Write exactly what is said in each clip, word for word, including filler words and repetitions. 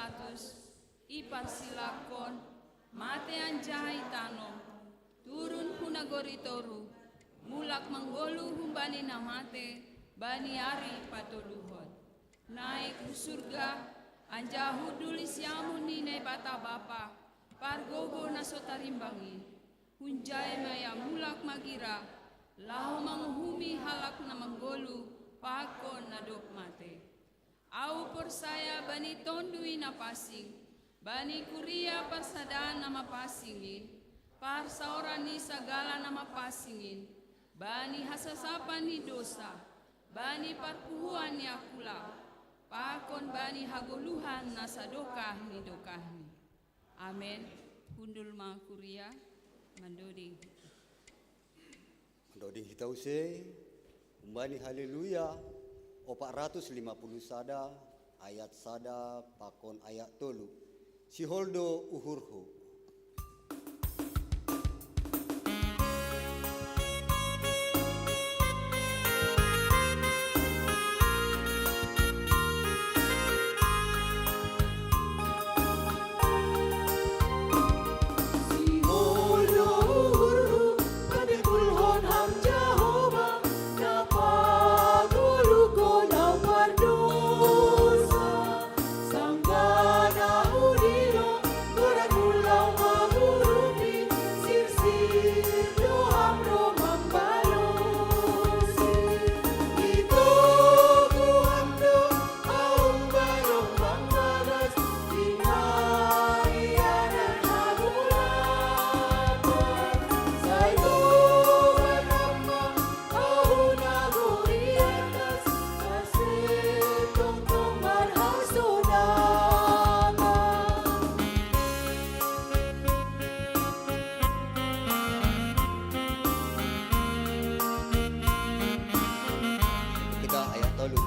Pilatus, iparsilakkon, mate anjaha itanom, turun hu nagori toru, mulak manggoluh humbani na mate bani ari patoluhon. Naek hu surga, anjaha hundul i siamun ni Naibata Bapa, pargogo na so tarimbang i. Hunjai ma ia mulak magira, laho manguhumi halak na manggoluh pakon na dob mate. Ahu porsaya bani Tonduy Napansing, bani kuria parsadaan na mapansing in, parsaoran ni sagala na mapansing in, bani hasasapan ni dosa, bani parpuhoan ni angkula, pakon bani hagoluhan na sadokah ni dokahni. Amen. Hundul ma kuria mandoding. Mandoding hita use, humbani Haleluya opat ratus lima puluh sada, ayat sada pakon ayat tolu. Sihol do uhurhu. Kita ayat tolu.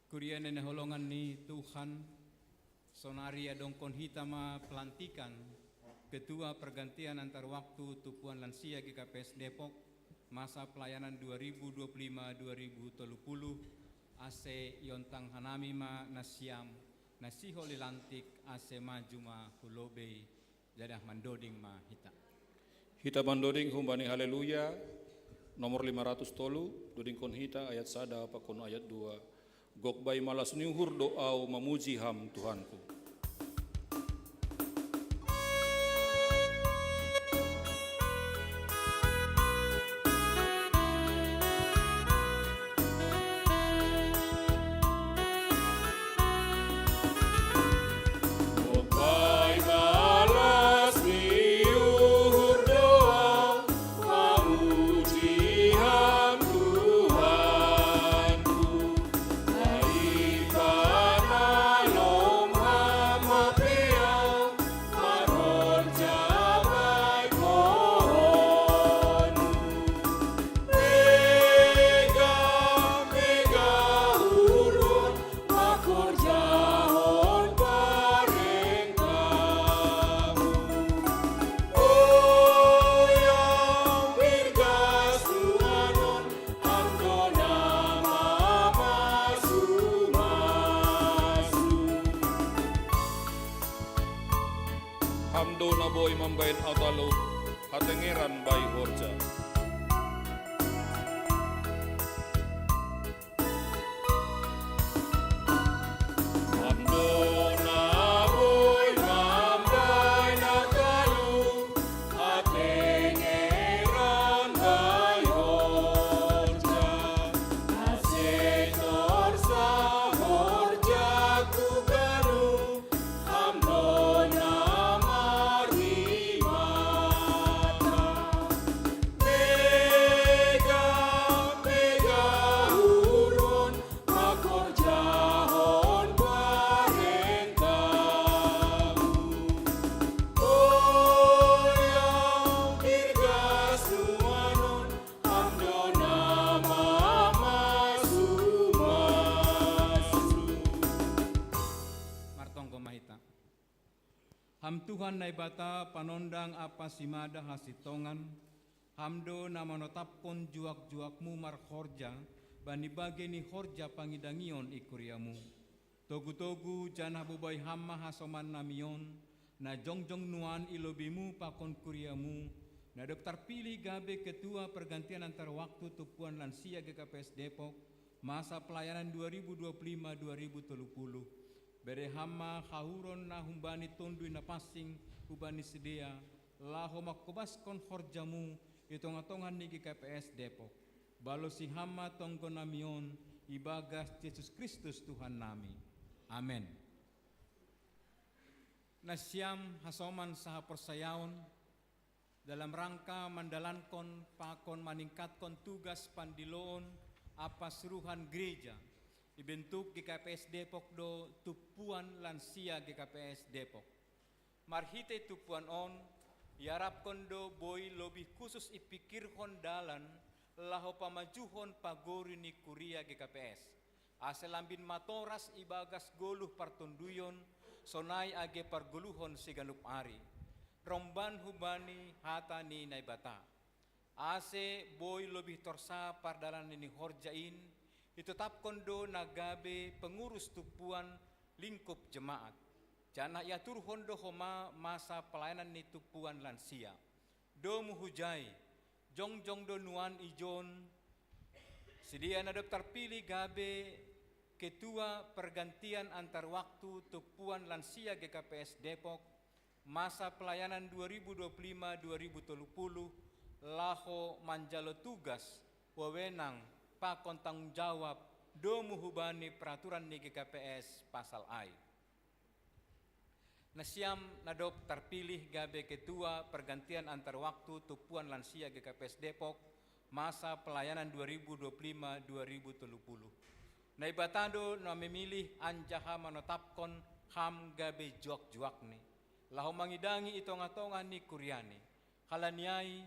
Kuria na hinaholongan ni Tuhan, sonari adongkon hita ma pelantikan Ketua Pergantian Antar Waktu Tumpuan Lansia G K P S Depok, masa pelayanan dua ribu dua puluh lima dua ribu tolu puluh, ase iontang hanami ma nasiam, na sihol dilantik ase maju ma hu lobei, janah mandoding ma hita. Hita mandoding humbani Haleluya, nomor lima ratus tolu, dodingkon hita ayat sada pakon ayat dua. Gok bai malas ni uhur do ahu mamuji Ham, Tuhanku. Ham do na boi mambahen ahu talup, hatengeran bai horja. Tuhan Naibata, panondang apa simada hasintongan, Ham do na manotapkon juak-juakmu marhorja bani bagei ni horja pangidangion i kuriamu. Togu-togu janah bobai Ham ma hasomannami on, na jongjong nuan i lobimu pakon kuriamu, na dob tarpilih gabe ketua pergantian antar waktu tumpuan lansia G K P S Depok, masa pelayanan dua ribu dua puluh lima dua ribu tolu puluh. Bere Ham ma hauhuron na humbani Tonduy Napansing hubani sidea, laho mangkobaskon horjamu i tongah-tongah ni G K P S Depok. Balosi Ham ma tonggonami on ibagas Jesus Kristus Tuhannami. Amen. Nasiam hasoman sahaporsayaon, dalam rangka mandalankon pakon maningkatkon tugas pandiloon ampa suruhan gereja, ibentuk G K P S Depok do tumpuan lansia G K P S Depok. Marhitei tumpuan on, iarapkon do boi lobih khusus ipikirhon dalan laho pamajuhon pagori ni kuria G K P S, ase lambin matoras ibagas goluh partonduyon, sonai age pargoluhon siganup ari, romban hubani hata ni Naibata. Ase boi lobih torsa pardalanan ni horja in, itotapkon do na gabe pengurus tumpuan lingkup jemaat, janah iaturhon do homa masa pelayanan ni tumpuan lansia. Domu hujai, jongjong do nuan ijon sidea na dob tarpilih gabe ketua pergantian antar waktu tumpuan lansia G K P S Depok, masa pelayanan dua ribu dua puluh lima dua ribu tolu puluh, laho manjalo tugas, wewenang, pakon tanggung jawab, domu hubani peraturan ni G K P S pasal ai. Nasiam na dob tarpilih gabe ketua pergantian antar waktu tumpuan lansia G K P S Depok, masa pelayanan dua ribu dua puluh lima dua ribu tolu puluh. Naibata do na memilih anjaha manotapkon Ham gabe juak-juakni, laho mangidangi i tongah-tongah ni kuriaNi. Halani ai,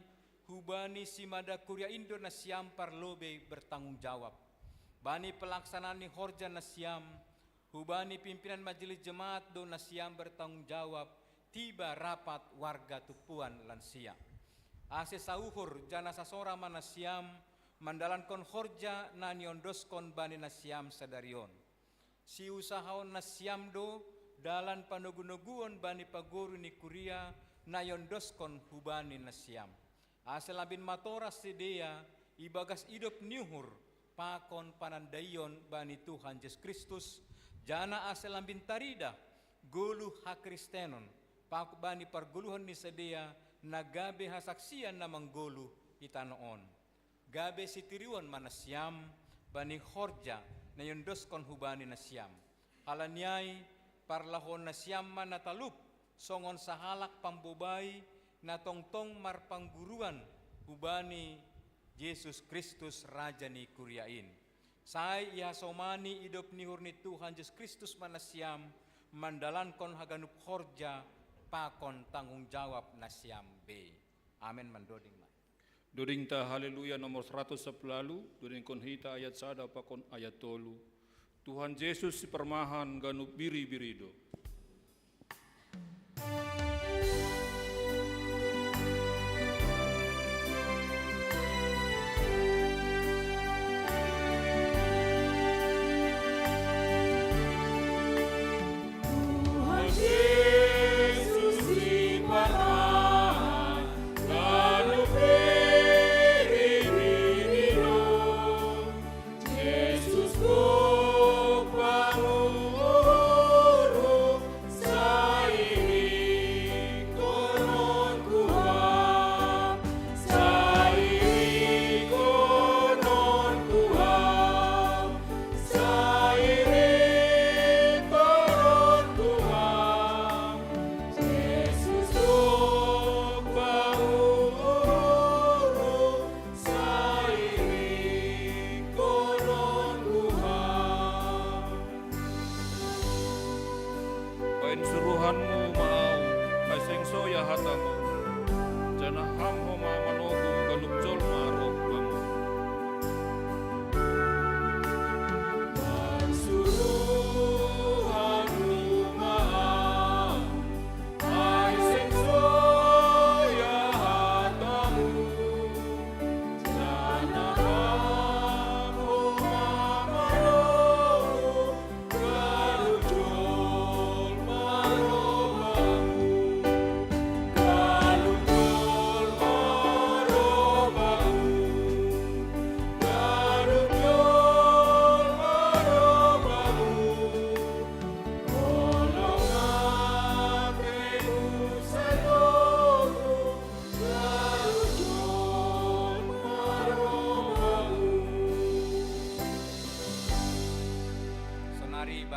hubani simada kuria in do nasiam parlobei bertanggung jawab. Bani pelaksanaan ni horja nasiam, hubani pimpinan majelis jemaat do nasiam bertanggung jawab tiba rapat warga tumpuan lansia. Ase sauhur janah sasora ma nasiam mandalankon horja na niondoskon bani nasiam sadari on. Siusahaon nasiam do dalan panogu-noguon bani pagori ni kuria na iondoskon hubani nasiam, ase lambin matoras sidea ibagas idop ni uhur pakon panandaion bani Tuhan Jesus Kristus, janah ase lambin taridah goluh hakristenon pakon bani pargoluhon ni sidea na gabe hasaksian na manggoluh i tanoh on. Gabe sitirion ma nasiam bani horja na iondoskon hubani nasiam. Halani ai, parlahoon nasiam ma na talup songon sahalak pambobai na tongtong marpangguruan hubani Jesus Kristus Raja ni kuria in. Sai ihasomani idop ni uhur ni Tuhan Jesus Kristus ma nasiam mandalankon haganup horja pakon tanggung jawab nasiam be. Amen. Mandoding ma. Dodingta Haleluya nomor seratus sepuluh, dodingkon hita ayat sada pakon ayat tolu. Tuhan Jesus siparmahan ganup biri-biri do. Tuhan Jesus siparmahan ganup biri-biri do. Jesus gok panguhuru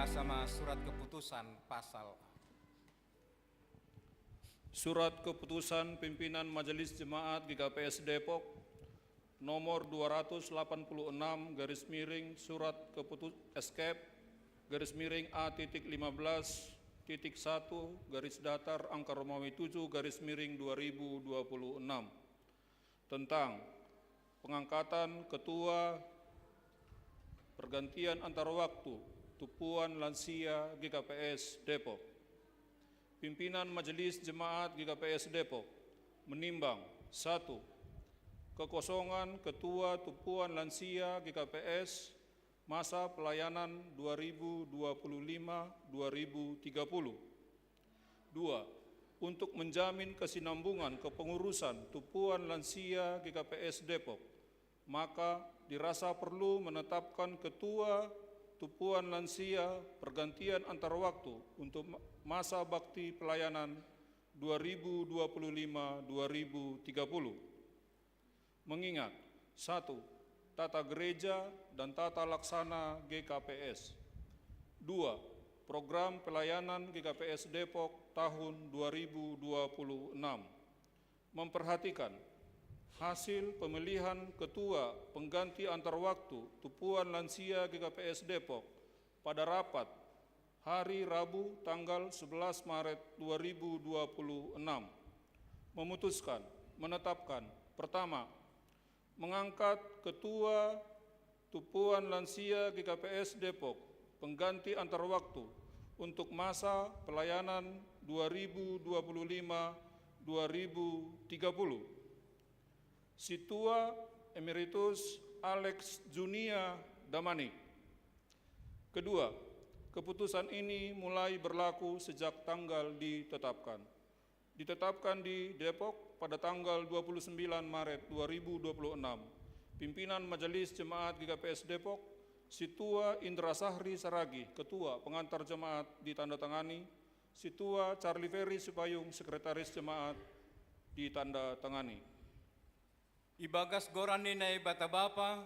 Sama surat keputusan pasal. Surat keputusan pimpinan Majelis Jemaat G K P S Depok nomor dua ratus delapan puluh enam garis miring surat keputus eskep garis miring A titik lima belas titik satu garis datar angka Romawi tujuh garis miring dua ribu dua puluh enam tentang pengangkatan ketua pergantian antar waktu Tupuan Lansia G K P S Depok. Pimpinan Majelis Jemaat G K P S Depok menimbang: satu, kekosongan ketua Tupuan Lansia G K P S masa pelayanan dua ribu dua puluh lima dua ribu tiga puluh. Dua, untuk menjamin kesinambungan kepengurusan Tupuan Lansia G K P S Depok, maka dirasa perlu menetapkan ketua Tupuan Lansia pergantian antar waktu untuk ma-, masa bakti pelayanan dua ribu dua puluh lima dua ribu tiga puluh. Mengingat: satu, tata gereja dan tata laksana G K P S. Dua, program pelayanan G K P S Depok tahun dua ribu dua puluh enam. Memperhatikan hasil pemilihan ketua pengganti antar waktu Tupuan Lansia G K P S Depok pada rapat hari Rabu tanggal sebelas Maret dua ribu dua puluh enam. Memutuskan, menetapkan: pertama, mengangkat ketua Tupuan Lansia G K P S Depok pengganti antar waktu untuk masa pelayanan dua ribu dua puluh lima dua ribu tiga puluh, Situa Emeritus Alex Junia Damani. Kedua, keputusan ini mulai berlaku sejak tanggal ditetapkan. Ditetapkan di Depok pada tanggal dua puluh sembilan Maret dua ribu dua puluh enam. Pimpinan Majelis Jemaat G K P S Depok, Situa Indra Sahri Saragi, Ketua Pengantar Jemaat, ditandatangani. Situa Charlie Ferry Sipayung, Sekretaris Jemaat, ditandatangani. Ibagas goran ni Naibata Bapa,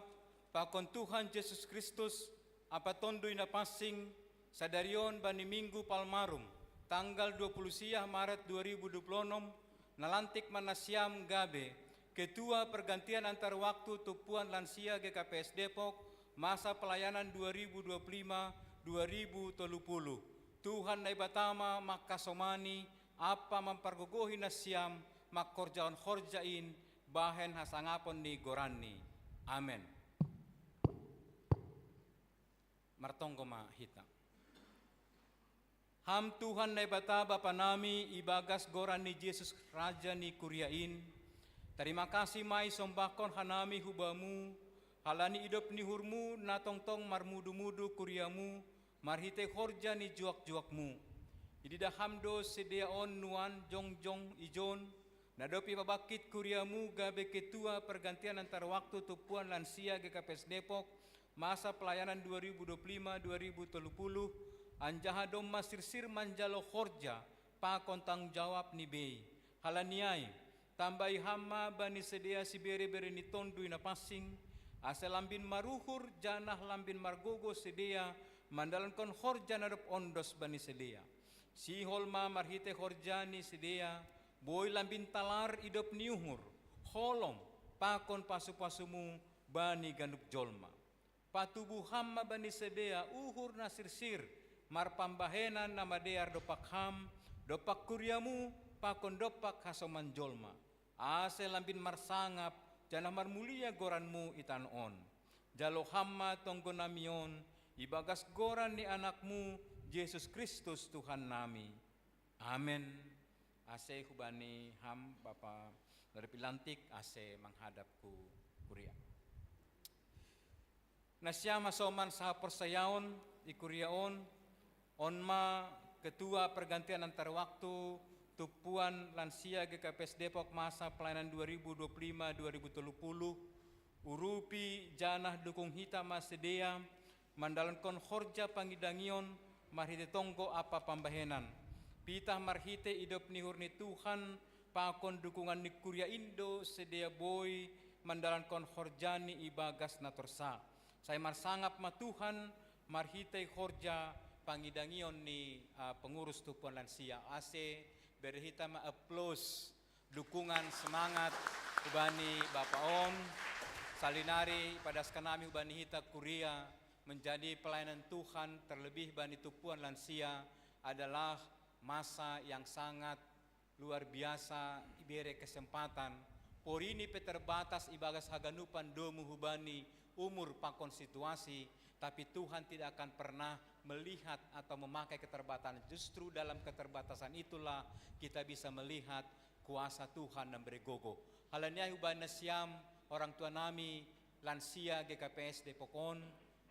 pakon Tuhan Jesus Kristus, Ampa Tonduy Napansing, sadari on bani Minggu Palmarum, tanggal dua puluh sia Maret dua ribu dua puluh enam, nalantik ma nasiam gabe Ketua Pergantian Antar Waktu Tupuan Lansia G K P S Depok, masa pelayanan dua ribu dua puluh lima dua ribu tolu puluh. Tuhan Naibata ma mangkasomani ampa mampargogohi nasiam mangkorjahon horja in bahen hasangapon ni goranNi. Amen. Martonggo ma hita. Ham Tuhan Naibata Bapa nami, ibagas goran ni Jesus Raja ni kuria in, tarima kasih ma isombahkon hanami hu Bamu, halani idop ni uhurMu na tongtong marmudu-mudu kuriaMu, marhitei horja ni juak-juakMu. Ididah Ham do sidea on nuan jongjong ijon, na dob ipabangkit kuriaMu gabe Ketua Pergantian Antar Waktu Tupuan Lansia G K P S Depok, masa pelayanan dua ribu dua puluh lima dua ribu tolu puluh, anjaha domma sirsir manjalo horja pakon tanggung jawab ni bei. Halani ai, tambai Ham ma bani sidea sibere-bere ni Tonduy Napansing, ase lambin maruhur janah lambin margogoh sidea mandalankon horja na dob ondos bani sidea. Sihol ma marhitei horja ni sidea, boi lambin talar idop ni uhur, holong, pakon pasu-pasuMu bani ganup jolma. Patubuh Ham ma bani sidea uhur na sirsir, marpambahenan na madear dompak Ham, dompak kuriaMu, pakon dompak hasoman jolma. Ase lambin marsangap, janah marmulia goranMu i tanoh on. Jalo Ham ma tonggo nami on, ibagas goran ni AnakMu, Jesus Kristus Tuhan nami. Amen. Ase hubani Ham, Bapa, na dob ilantik, ase manghadap hu kuria. Nasiam hasoman sahaporsayaon, i kuria on, on ma Ketua Pergantian Antar Waktu, Tupuan Lansia G K P S Depok masa pelayanan dua ribu dua puluh lima dua ribu tolu puluh, urupi janah dukung hita ma sidea, mandalankon horja pangidangion, marhitei tonggo ampa pambahenan. Pitah marhitei idop ni uhur ni Tuhan, pakon dukungan ni kuria in do sidea boi mandalankon horjaNi ibagas na torsa. Sai marsangap ma Tuhan, marhitei horja pangidangion ni, ah, pengurus tumpuan lansia. Ase bere hita ma applause, dukungan, semangat hubani Bapa on. Salinari padaskan nami hubani hita kuria, menjadi pelayanan Tuhan terlebih bani tumpuan lansia adalah masa yang sangat luar biasa, ibere kesempatan. Porini pe terbatas ibagas haganupan domu hubani umur pakon situasi, tapi Tuhan tidak akan pernah melihat atau memakai keterbatasan. Justru dalam keterbatasan itulah kita bisa melihat kuasa Tuhan yang bergogo. Hal ni ai hubani nasiam orang tua nami lansia G K P S Depok on,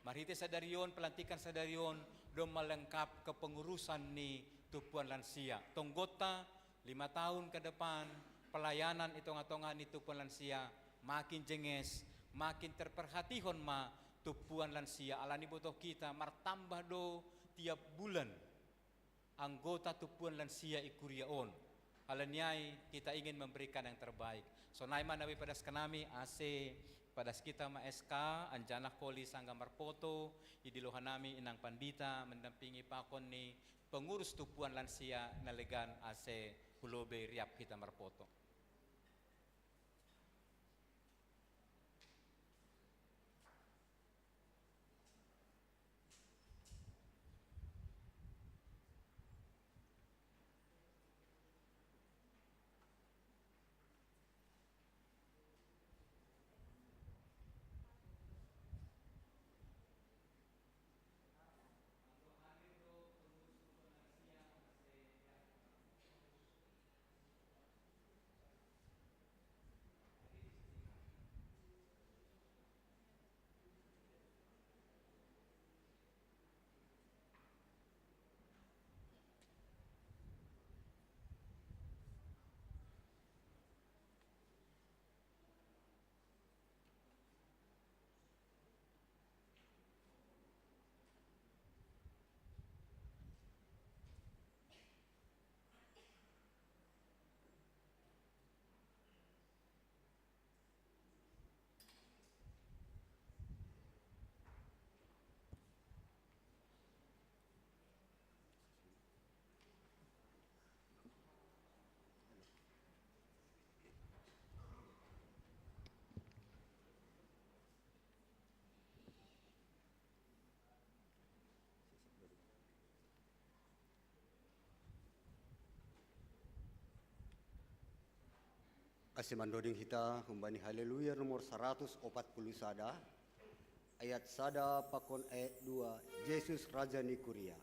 marhite sadari on, pelantikan sadari on, dong melengkap kepengurusan ni tumpuan lansia. Tonggotta lima tahun ke depan, pelayanan i tonga-tonga ni tumpuan lansia makin jenges, makin terperhatihon ma tumpuan lansia. Alani botoh hita martambah do tiap bulan anggota tumpuan lansia i kuria on. Alani ai hita ingin memberikan yang terbaik. Sonai ma na boi padaskan nami, ase padas hita ma S K, anjaha holi sanggah marpoto, i di loha nami inang pandita mendampingi pakon ni pengurus tumpuan lansia na legan, ase hubege riap hita marpoto. Ase mandoding hita humbani Haleluya nomor saratus opat puluh sada, ayat sada pakon ayat dua, Jesus Raja ni Kuria.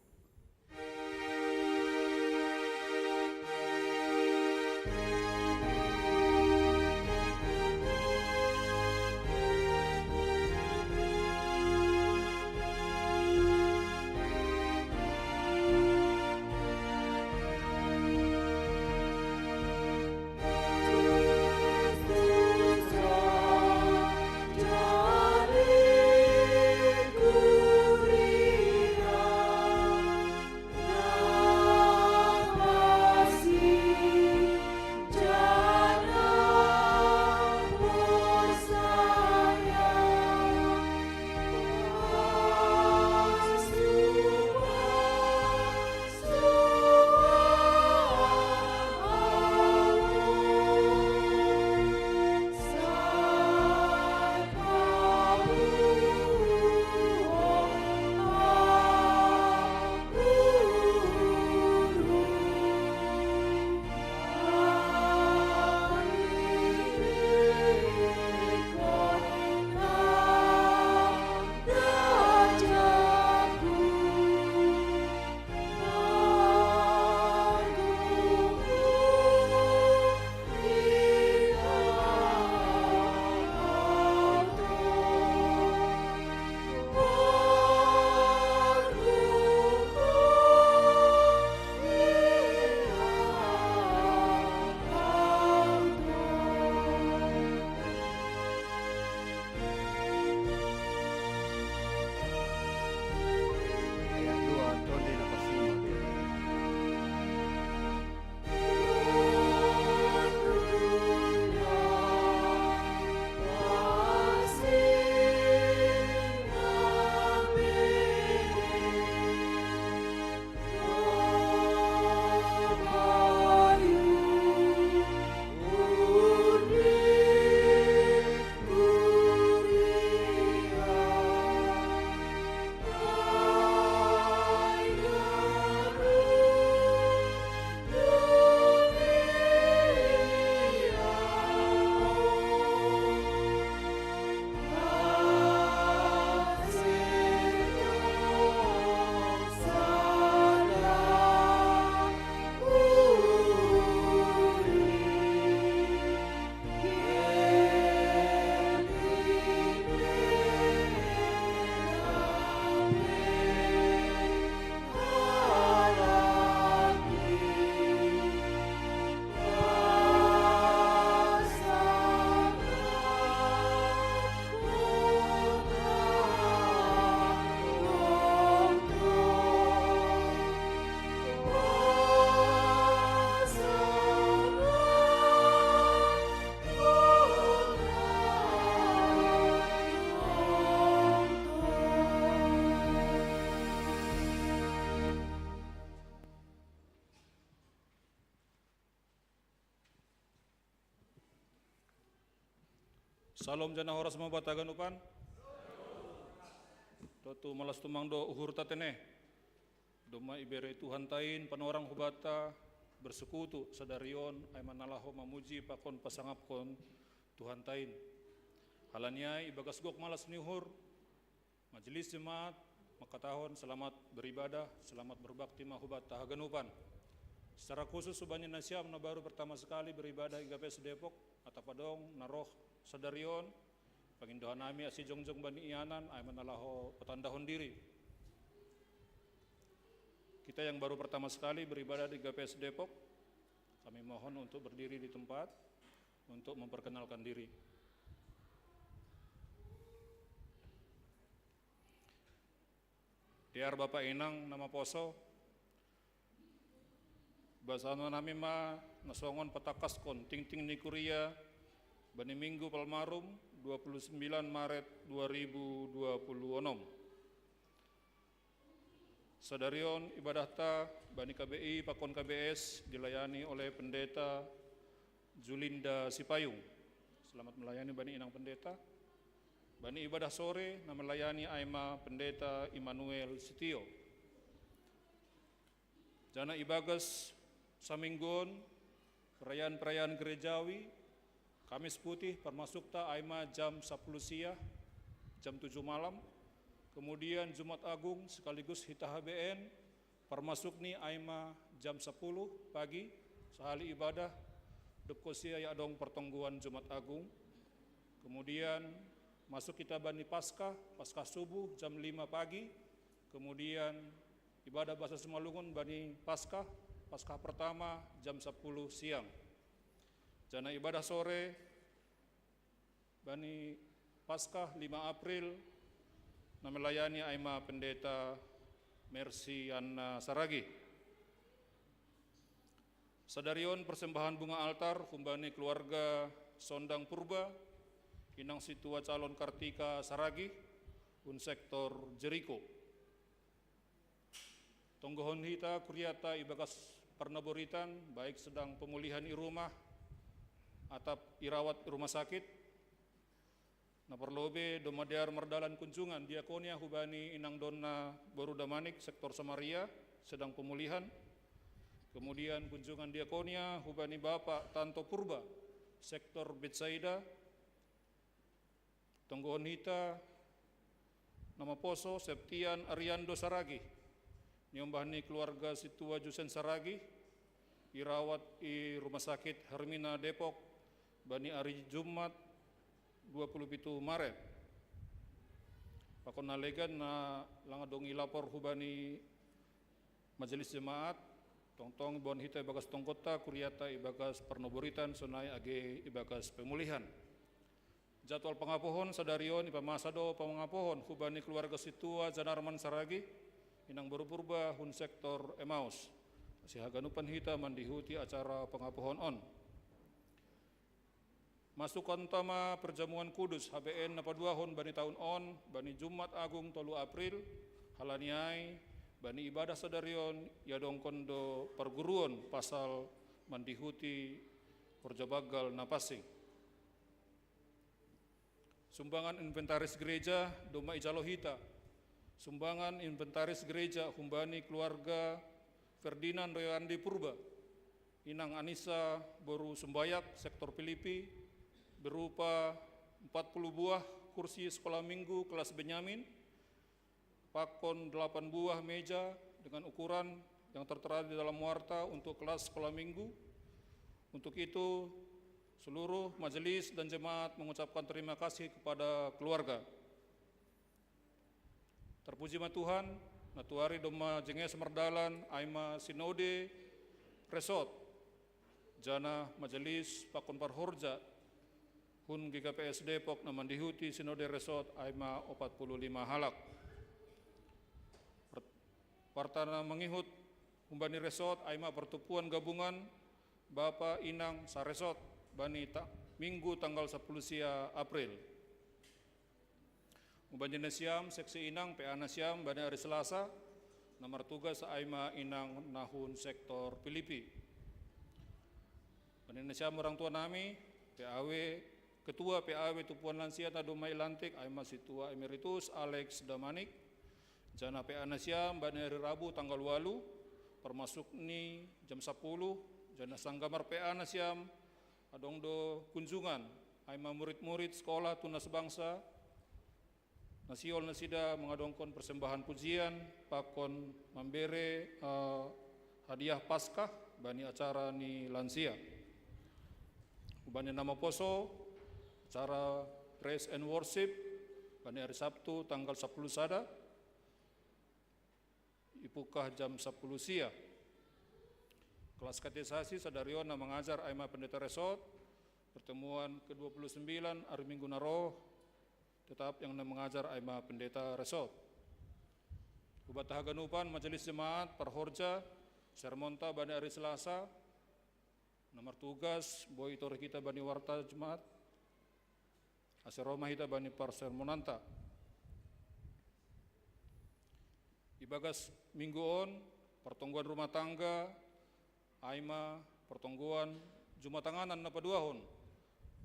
Salom janah horas ma bata haganupan. Totu malas tumang do uhurta tene. Domma iberei Tuhan tain panorang hubata bersekutu sadari on ai ma na laho mamuji pakon pasangapkon Tuhan tain. Halani ai ibagas gok malas ni uhur, Majelis Jemaat mangkatahon selamat beribadah, selamat berbakti ma hubata haganupan. Secara khusus hubani nasiam na baru pertama sekali beribadah i G P S Depok, atap adong na roh sadari on, pangindohan nami asi jongjong bani ianan ai ma na laho patandahon diri. Kita yang baru pertama sekali beribadah di G P S Depok, kami mohon untuk berdiri di tempat untuk memperkenalkan diri. Dear Bapa Inang na maposo, basanon nami ma na songon patangkaskon tingting ni kuria bani Minggu Palmarum dua puluh sembilan Maret dua ribu dua puluh enam. Sadari on ibadahta bani K B I pakon K B S dilayani oleh Pendeta Julinda Sipayung. Selamat melayani bani Inang Pendeta. Bani ibadah sore na melayani ai ma Pendeta Immanuel Sitio. Janah ibagas saminggu on perayaan-perayaan gerejawi, Kamis Putih parmasukta ai ma jam sapuluh siang, jam tujuh malam. Kemudian Jumat Agung sekaligus hita H B N, parmasukni ai ma jam sapuluh pagi, sahali ibadah, dob kosia ia adong pertonggoan Jumat Agung. Kemudian masuk hita bani Paskah, Paskah subuh jam lima pagi. Kemudian ibadah basa Simalungun bani Paskah, Paskah pertama jam sapuluh siang. Janah ibadah sore bani Paskah lima April na melayani ai ma Pendeta Mercy Anna Saragih. Sadari on persembahan bunga altar humbani keluarga Sondang Purba, Inang Situa Calon Kartika Saragih, hun sektor Jeriko. Tonggohon hita kuriata ibagas parnaboritan, baik sedang pemulihan i rumah atap irawat i rumah sakit. Na parlobei domma dear mardalan kunjungan diakonia hubani Inang Donna boru Damanik sektor Samaria, sedang pemulihan. Kemudian kunjungan diakonia hubani Bapa Tanto Purba sektor Betsaida. Tonggohon hita na maposo Septian Ariando Saragih, niombah ni keluarga Situa Jusen Saragih, irawat i Rumah Sakit Hermina Depok bani ari Jumat dua puluh pitu Maret. Pakon na legan na lang adong ilapor hubani Majelis Jemaat, tongtong boan hita ibagas tonggotta kuriata ibagas parnaboritan sonai age ibagas pemulihan. Jadwal pangapohon sadari on ipamasa do pangapohon hubani keluarga Situa Janarman Saragih, Inang boru Purba hun sektor Emaus. Asi haganupan hita mandihuti acara pangapohon on. Masukanta ma perjamuan kudus H B N na paduahon bani taon on bani Jumat Agung tolu April, halani ai bani ibadah sadari on iadongkon do parguruon pasal mandihuti horja banggal na pansing. Sumbangan inventaris gereja domma ijalo hita. Sumbangan inventaris gereja humbani keluarga Ferdinand Royandi Purba, Inang Anissa boru Sumbayak sektor Pilipi, berupa empat puluh buah kursi sekolah minggu kelas Benyamin, pakon delapan buah meja dengan ukuran yang tertera di dalam warta untuk kelas sekolah minggu. Untuk itu, seluruh majelis dan jemaat mengucapkan terima kasih kepada keluarga. Terpuji ma Tuhan, na tuari domma jenges mardalan ai ma sinode resort, janah majelis pakon parhorja hun G K P S Depok na mandihuti sinode resort ai ma opat puluh lima halak. Warta na mangihut humbani resort ai ma pertubuhan gabungan Bapa Inang saresort bani ta, Minggu tanggal sapuluh sia April. Humbani nasiam seksi Inang P A nasiam bani ari Selasa, na martugas ai ma Inang na hun sektor Pilipi. Bani nasiam orang tua nami, P A W Ketua P A W Tupuan Lansia na domma ilantik, ai ma Situa Emeritus Alex Damanik. Jana P A nasiam bani ari Rabu tanggal walu, parmasuk ni jam sapuluh, jana sanggamar P A nasiam adong do kunjungan, ai ma murid-murid sekolah tunas bangsa, na sihol nasida mangadongkon persembahan pujian pakon mambere, eh, hadiah Paskah bani acara ni lansia. Hubani na maposo, acara praise and worship bani ari Sabtu tanggal sapuluh sada, ipukah jam sapuluh sia. Kelas katekisasi sadari on na mangajar ai ma pendeta resort, pertemuan kedua puluh sembilan ari Minggu na ro, tetap yang na mangajar ai ma pendeta resort. Hubata haganupan majelis jemaat parhorja, sermonta bani ari Selasa, na martugas boi itorih hita bani warta jemaat, ase ro ma hita bani parsermonanta. Ibagas minggu on, partonggoan rumah tangga, ai ma partonggoan jumatanganan na paduahon.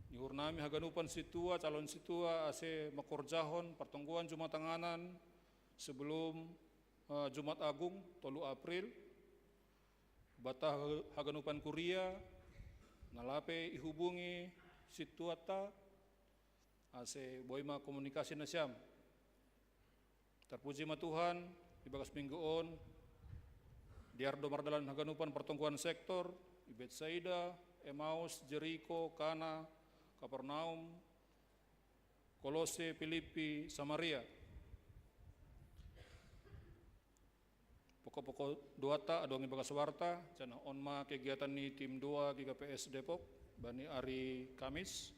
Ni uhurnami haganupan sintua, calon sintua, ase mangkorjahon partonggoan jumatanganan sebelum, eh, Jumat Agung, tolu April. Hubata haganupan kuria, na lape ihubungi sintuanta, ase boi ma komunikasi nasiam. Tarpuji ma Tuhan, ibagas minggu on, dear do mardalan haganupan partonggoan sektor, i Betsaida, Emaus, Jeriko, Kana, Kapernaum, Kolose, Pilipi, Samaria. Pokok-pokok doata adong ibagas warta, jana on ma kegiatan ni tim dua G K P S Depok, bani ari Kamis.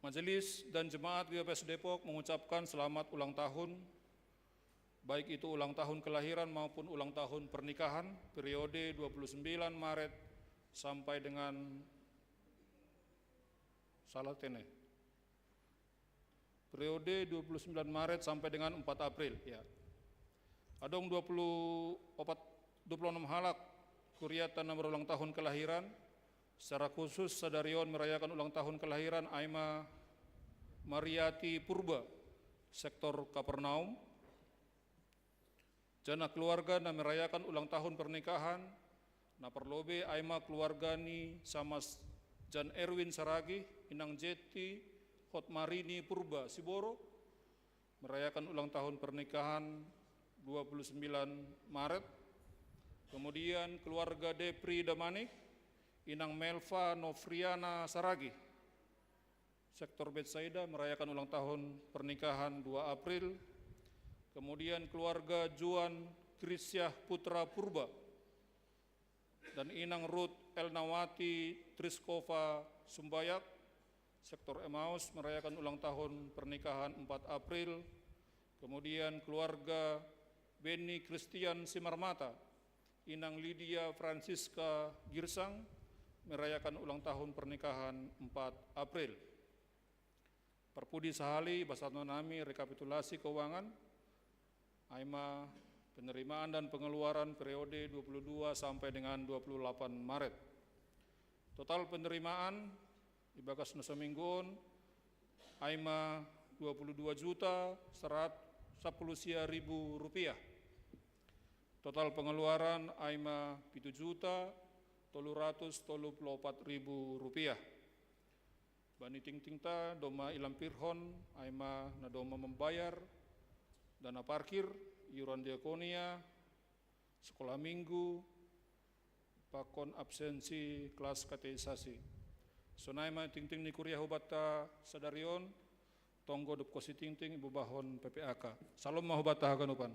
Majelis dan jemaat G K P S Depok mengucapkan selamat ulang tahun, baik itu ulang tahun kelahiran maupun ulang tahun pernikahan, periode dua puluh sembilan Maret sampai dengan, salah tene, periode dua puluh sembilan Maret sampai dengan empat April, ya. Adong dua puluh opat, dua puluh enam halak kuriata na marulang tahun kelahiran. Secara khusus sadari on merayakan ulang tahun kelahiran ai ma Mariati Purba, sektor Kapernaum. Jana keluarga na merayakan ulang tahun pernikahan, na parlobei ai ma keluarga ni Samas Jan Erwin Saragih, Inang Jeti, Hotmarini Purba, Siboro, merayakan ulang tahun pernikahan dua puluh sembilan Maret. Kemudian keluarga Depri Damanik, Inang Melva Novriana Saragih, sektor Betsaida, merayakan ulang tahun pernikahan dua April. Kemudian keluarga Juan Krisyah Putra Purba dan Inang Ruth Elnawati Triskova Sumbayak, sektor Emaus, merayakan ulang tahun pernikahan empat April. Kemudian keluarga Benny Christian Simarmata, Inang Lydia Francisca Girsang, merayakan ulang tahun pernikahan empat April. Parpudi sahali, basanon nami rekapitulasi keuangan, ai ma penerimaan dan pengeluaran periode dua puluh dua sampai dengan dua puluh delapan Maret. Total penerimaan ibagas na saminggu on ai ma dua puluh dua juta seratus sapuluh sia ribu rupiah. Total pengeluaran ai ma pitu juta tolu ratus tolu puluh opat ribu rupiah. Bani tingtingta domma ilampirhon ai ma na domma mambayar dana parkir, iuran diakonia, sekolah minggu, pakon absensi kelas katekisasi. Sonai ma tingting ni kuria hubanta sadari on, tonggo dob konsi tingting ibobahon P P A K. Salom ma hubanta haganupan.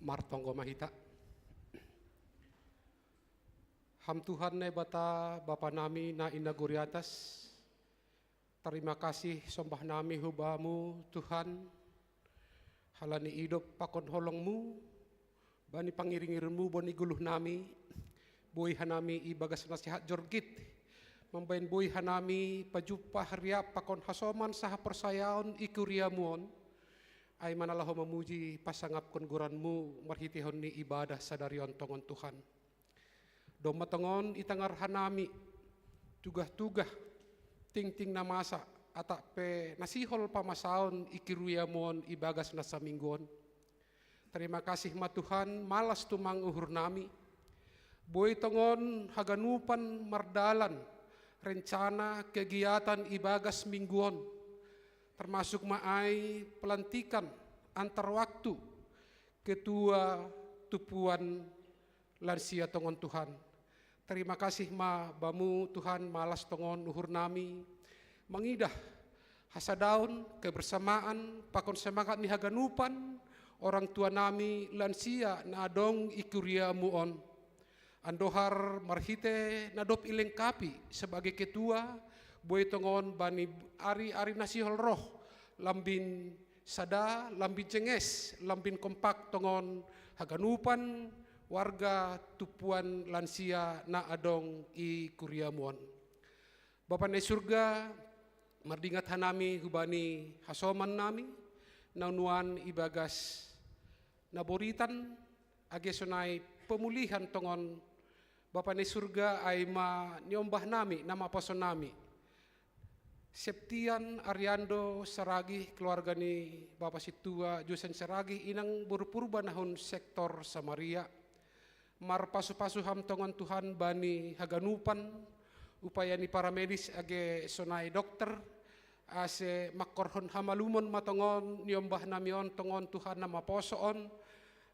Martonggo ma hita. Ham Tuhan Naibata, Bapa nami na i nagori atas, tarima kasih sombah nami hu Bamu, Tuhan, halani idop pakon holongMu, bani pangiring-iringMu bani goluh nami, boi hanami ibagas nasihat jorgit, Mambaen boi hanami pajumpa riap pakon hasoman saha porsayaon i kuriamu on, ai ma na laho mamuji pasangapkon goranmu marhitehon ni ibadah sadari on tongon Tuhan. Domma tongon itangar hanami tugah-tugah, tingting na masa, atap pe na sihol pamasaon i kuriamu on ibagas na saminggu on. Terima kasih ma Tuhan, malas tumang uhur nami. Boi tongon haganupan mardalan rencana kegiatan ibagas minggu on, termasuk ma ai pelantikan antar waktu ketua tumpuan lansia tongon Tuhan. Terima kasih ma Bamu Tuhan, malas tongon uhur nami mangidah hasadaon, kebersamaan pakon semangat ni haganupan orang tua nami lansia na adong i kuriamu on. Andohar marhite na dob ilengkapi sebagai ketua, boi tongon bani ari-ari na sihol roh, lambin sada, lambin jenges, lambin kompak tongon haganupan warga tumpuan lansia na adong i kuriamu on. Bapa na i surga, mardingat hanami hubani hasoman nami na nuan ibagas na boritan, age sonai pemulihan tongon Bapa na i surga, ai ma niombah nami na maposo nami Septian Ariando Saragih, keluarga ni Bapa Sintua Jusen Saragih, inang boru Purba na hun sektor Samaria. Marpasu-pasu ham tongon Tuhan bani haganupan upaya ni paramedis age sonai dokter, ase mangkorhon hamalumon ma tongon niombah nami on tongon Tuhan na maposo on,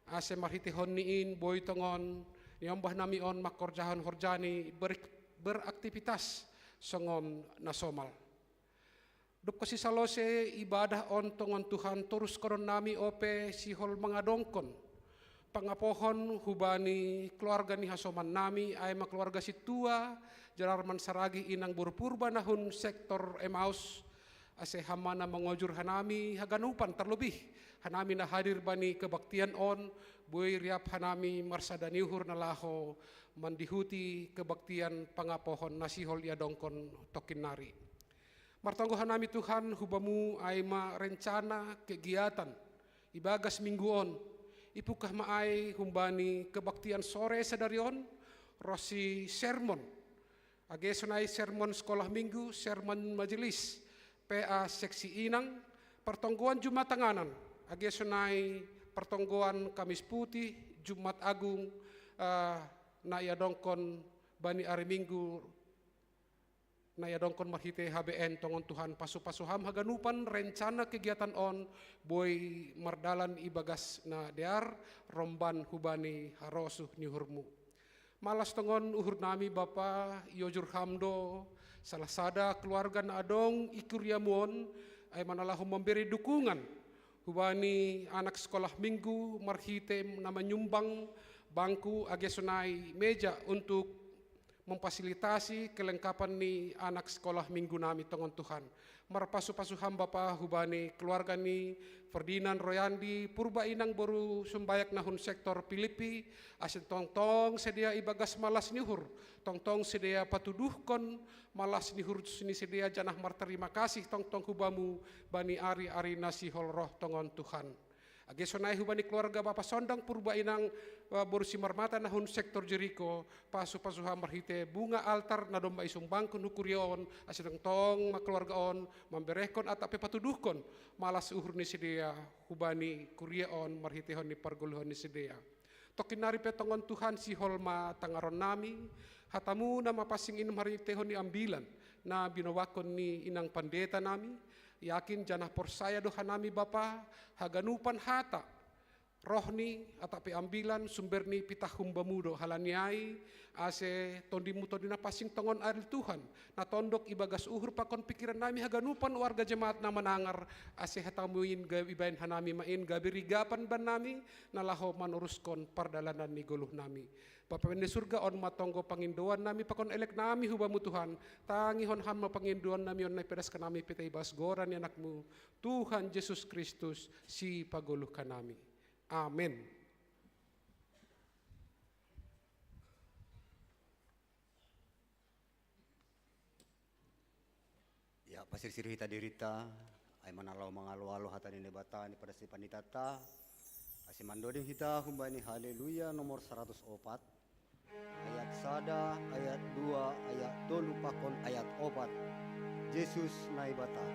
ase marhitehon ni in boi tongon niombah nami on mangkorjahon horja ni ber-, beraktivitas songon na somal. Dob sisalose ibadah on tongon Tuhan, toruskonon nami ope sihol mangadongkon pangapohon hubani keluarga ni hasoman nami, ai ma keluarga Sintua Jalarman Saragih, inang boru Purba na hun sektor Emaus, ase ham ma na mangojur hanami haganupan, terlebih hanami na hadir bani kebaktian on, boi riap hanami marsada ni uhur na laho mandihuti kebaktian pangapohon na sihol iadongkon tongkin nari. Martonggo hanami Tuhan hu Bamu, ai ma rencana kegiatan ibagas minggu on, ipungkah ma ai humbani kebaktian sore sadari on, ronsi sermon, age sonai sermon sekolah minggu, sermon majelis, P A seksi inang, partonggoan Jumat tanganan, age sonai partonggoan Kamis putih, Jumat agung, eh, na iadongkon bani ari minggu na iadongkon marhite H B N. Tongon Tuhan, pasu-pasu ham haganupan rencana kegiatan on boi mardalan ibagas na dear, romban hubani harosuh ni uhurmu. Malas tongon uhur nami Bapa, iojur ham do salah sada keluarga na adong i kuriamu on, ai ma na laho mambere dukungan hubani anak sekolah minggu marhite na manyumbang bangku age sonai meja untuk memfasilitasi kelengkapan ni anak sekolah minggu nami tongon Tuhan. Marpasu-pasu ham Bapa hubani keluarga ni Ferdinand Royandi Purba, inang boru Sumbayak na hun sektor Pilipi, ase tongtong sidea ibagas malas ni uhur, tongtong sidea patuduhkon malas ni uhur ni sidea janah marterima kasih tongtong hu Bamu bani ari-ari na sihol roh tongon Tuhan. Age sonai hubani keluarga Bapa Sondang Purba, inang, eh, boru Simarmata na hun sektor Jeriko, pasu-pasu ham marhite bunga altar na domma isumbangkon hu kuria on, ase tongtong ma keluarga on mamberehkon atap pe patuduhkon malas uhur ni sidea hubani kuria on marhitehon ni pargoluhan ni sidea. Tongkin nari pe tongon Tuhan, sihol ma tangaron nami hatamu na mapansing in marhitehon ni ambilan na binobakkon ni inang pandita nami, yakin janah porsaya do hanami Bapa, haganupan hata, roh ni atap pe ambilan sumber ni pitah hu Bamu do, halani ai ase TondiMu Tondi na pansing tongon adil Tuhan, na tondok ibagas uhur pakon pingkiran nami haganupan warga jemaat na manangar, ase hatamu in gabe ibaen hanami ma in gabe rigapan bannami na laho manoruskon pardalanan ni goluh nami. Bapa na i surga, on ma tonggo pangindoan nami pakon elek nami hu Bamu Tuhan, tangihon ham ma pangindoan nami on na ipedaskan nami pe ibagas goran ni AnakMu Tuhan Jesus Kristus, Sipagoluh hanami. Amen. Pasirsir hita dirita, ai ma na laho mangalo-alo hata ni Naibata ni pada si panitata, ase mandoding hita humbani Haleluya nomor saratus opat, ayat sada, ayat dua, ayat tolu pakon ayat opat. Jesus Naibata.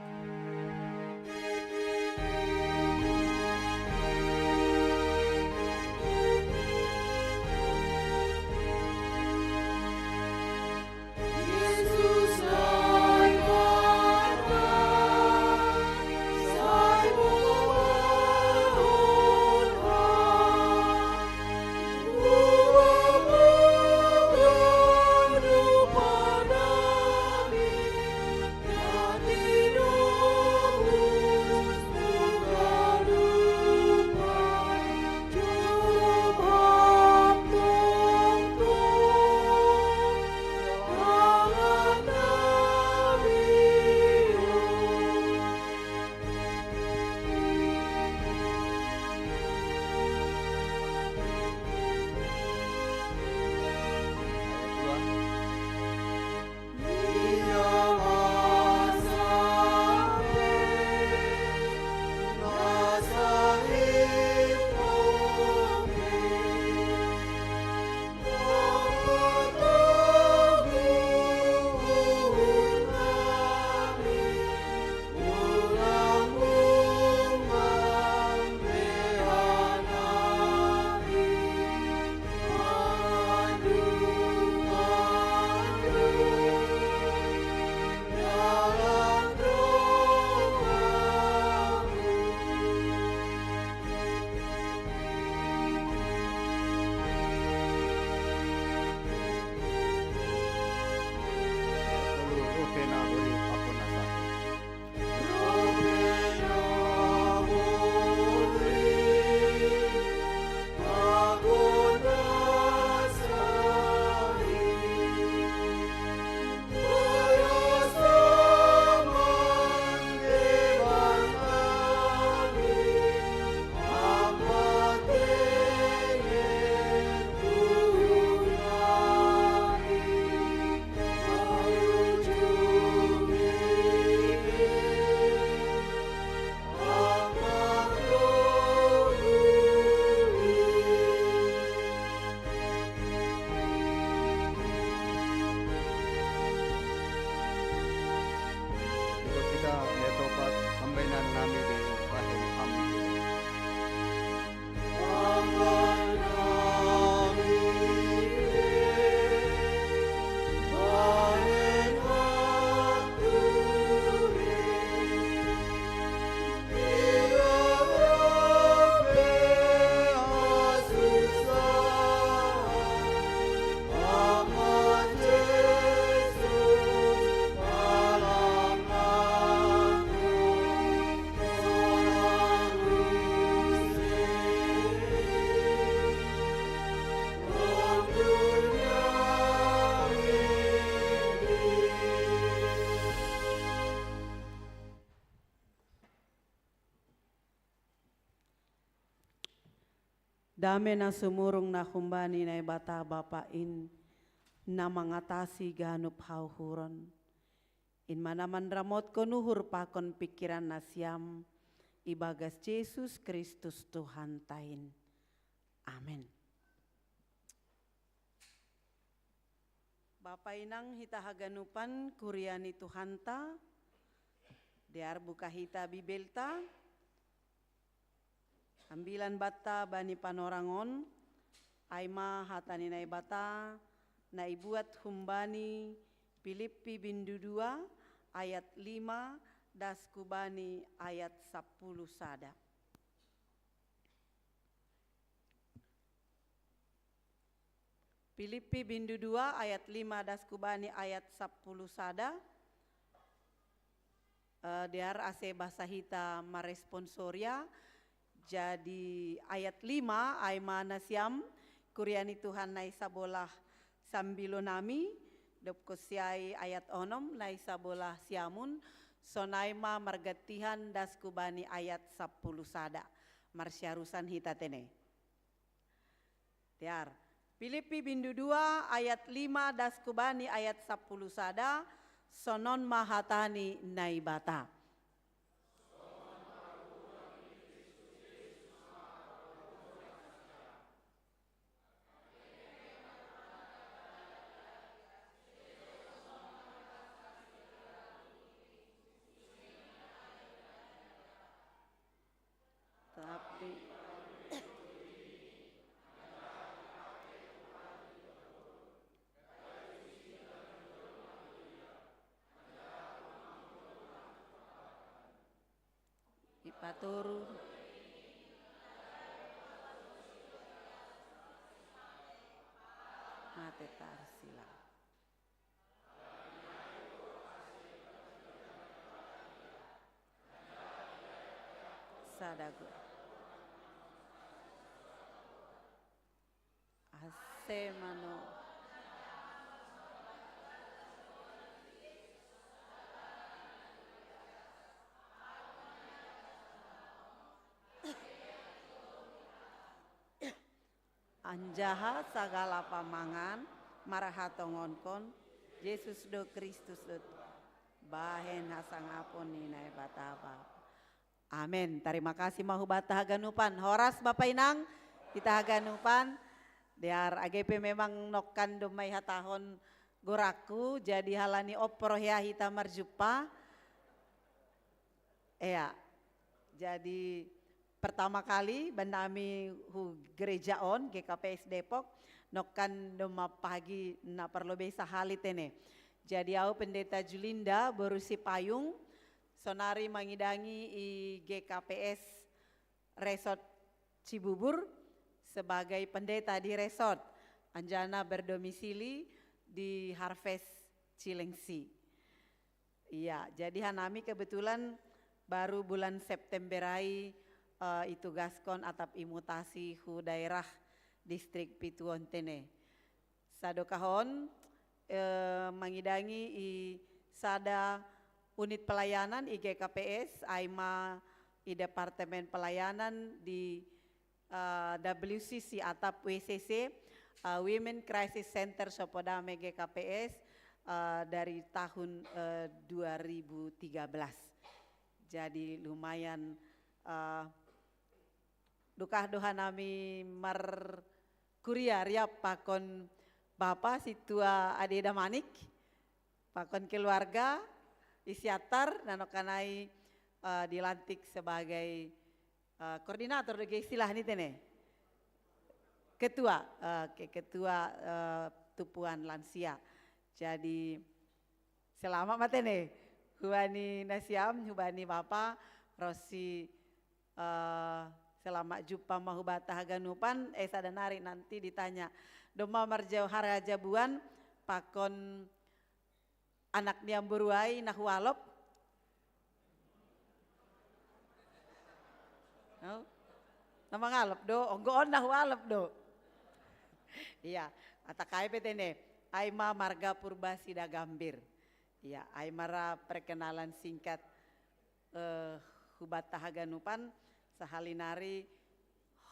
Ikut kita, ya, topat, pambainan nami di bahen ham. Dame na sumurung na humbani Naibata Bapa in, na mangatasi ganup hauhuron, in ma na manramotkon uhur pakon pikiran nasiam, ibagas Jesus Kristus Tuhanta in. Amen. Bapa inang hita haganupan, kuria ni Tuhanta, dear buka hita Bibelta, ambilan banta bani panorang on, ai ma hata ni Naibata na ibuat humbani Pilippi bindu dua ayat lima das kubani ayat sampulu sada. Pilippi bindu dua ayat lima das kubani ayat sampulu sada. Eh, dear ase basa hita marespon soria. Jadi ayat lima, ai ma nasiam, kuria ni Tuhan na i sabolah sambilo nami, dob konsi ai ayat onom na i sabolah siamun, sonai ma margantihan das kubani ayat sampulu sada. Marsiarusan hita tene. Dear. Pilippi bindu dua ayat lima das kubani ayat sampulu sada, Sonon ma hata ni Naibata. Tapi ipaturu. Mate tarsila. Sadaku. Asemano. Anjaha sagala pamangan marahatongonkon Yesus do Kristus do Tuhan. Bahen hasangapon ni Naibata Bapa. Amen. Tarima kasih ma hubata haganupan. Horas Bapa Inang, hita haganupan. Dear A G P memang nokkan do mai hatahon goraku, jadi halani opro hea hita marjumpa. Ea, jadi pertama kali banda ami hu gereja on, G K P S Depok, nokkan do ma pagi na parlobei sahali tene. Jadi au Pendeta Julinda boru Sipayung, sonari mangidangi i G K P S Resort Cibubur sebagai pendeta di resort, anjana berdomisili di Harvest Cilengsi. Iya, jadi hanami kebetulan baru bulan September ai, eh, itugaskon atap imutasi hu daerah distrik Pituon tene. Sadokahon, eh, mangidangi i sada unit pelayanan i G K P S, ai ma i Departemen Pelayanan di, eh, W C C atap W C C, eh, Women Crisis Center Sopodame G K P S, eh, dari tahun, eh, dua ribu tiga belas. Jadi lumayan, eh, dukah do hanami markuria ria pakon Bapa Situa Ade Damanik, pakon keluarga, i Siatar, na nokkan ai, eh, dilantik sebagai, eh, koordinator do ge istilah ni tene. Ketua, eh, ke-, ketua, eh, tumpuan lansia. Jadi selamat ma tene. Hubani nasiam, hubani Bapa, ro si, eh, selamat jumpa ma hubata haganupan, eh, sada nari nanti ditanya. Domma marjau harajabuan, pakon anak ni amboru ai na hualop. No? Na mangalop do, onggo on na hualop do. Iya, atakai pe tene, ai ma marga Purba Sida Gambir. Iya, ai ma ra perkenalan singkat, eh, hubata haganupan, sahali nari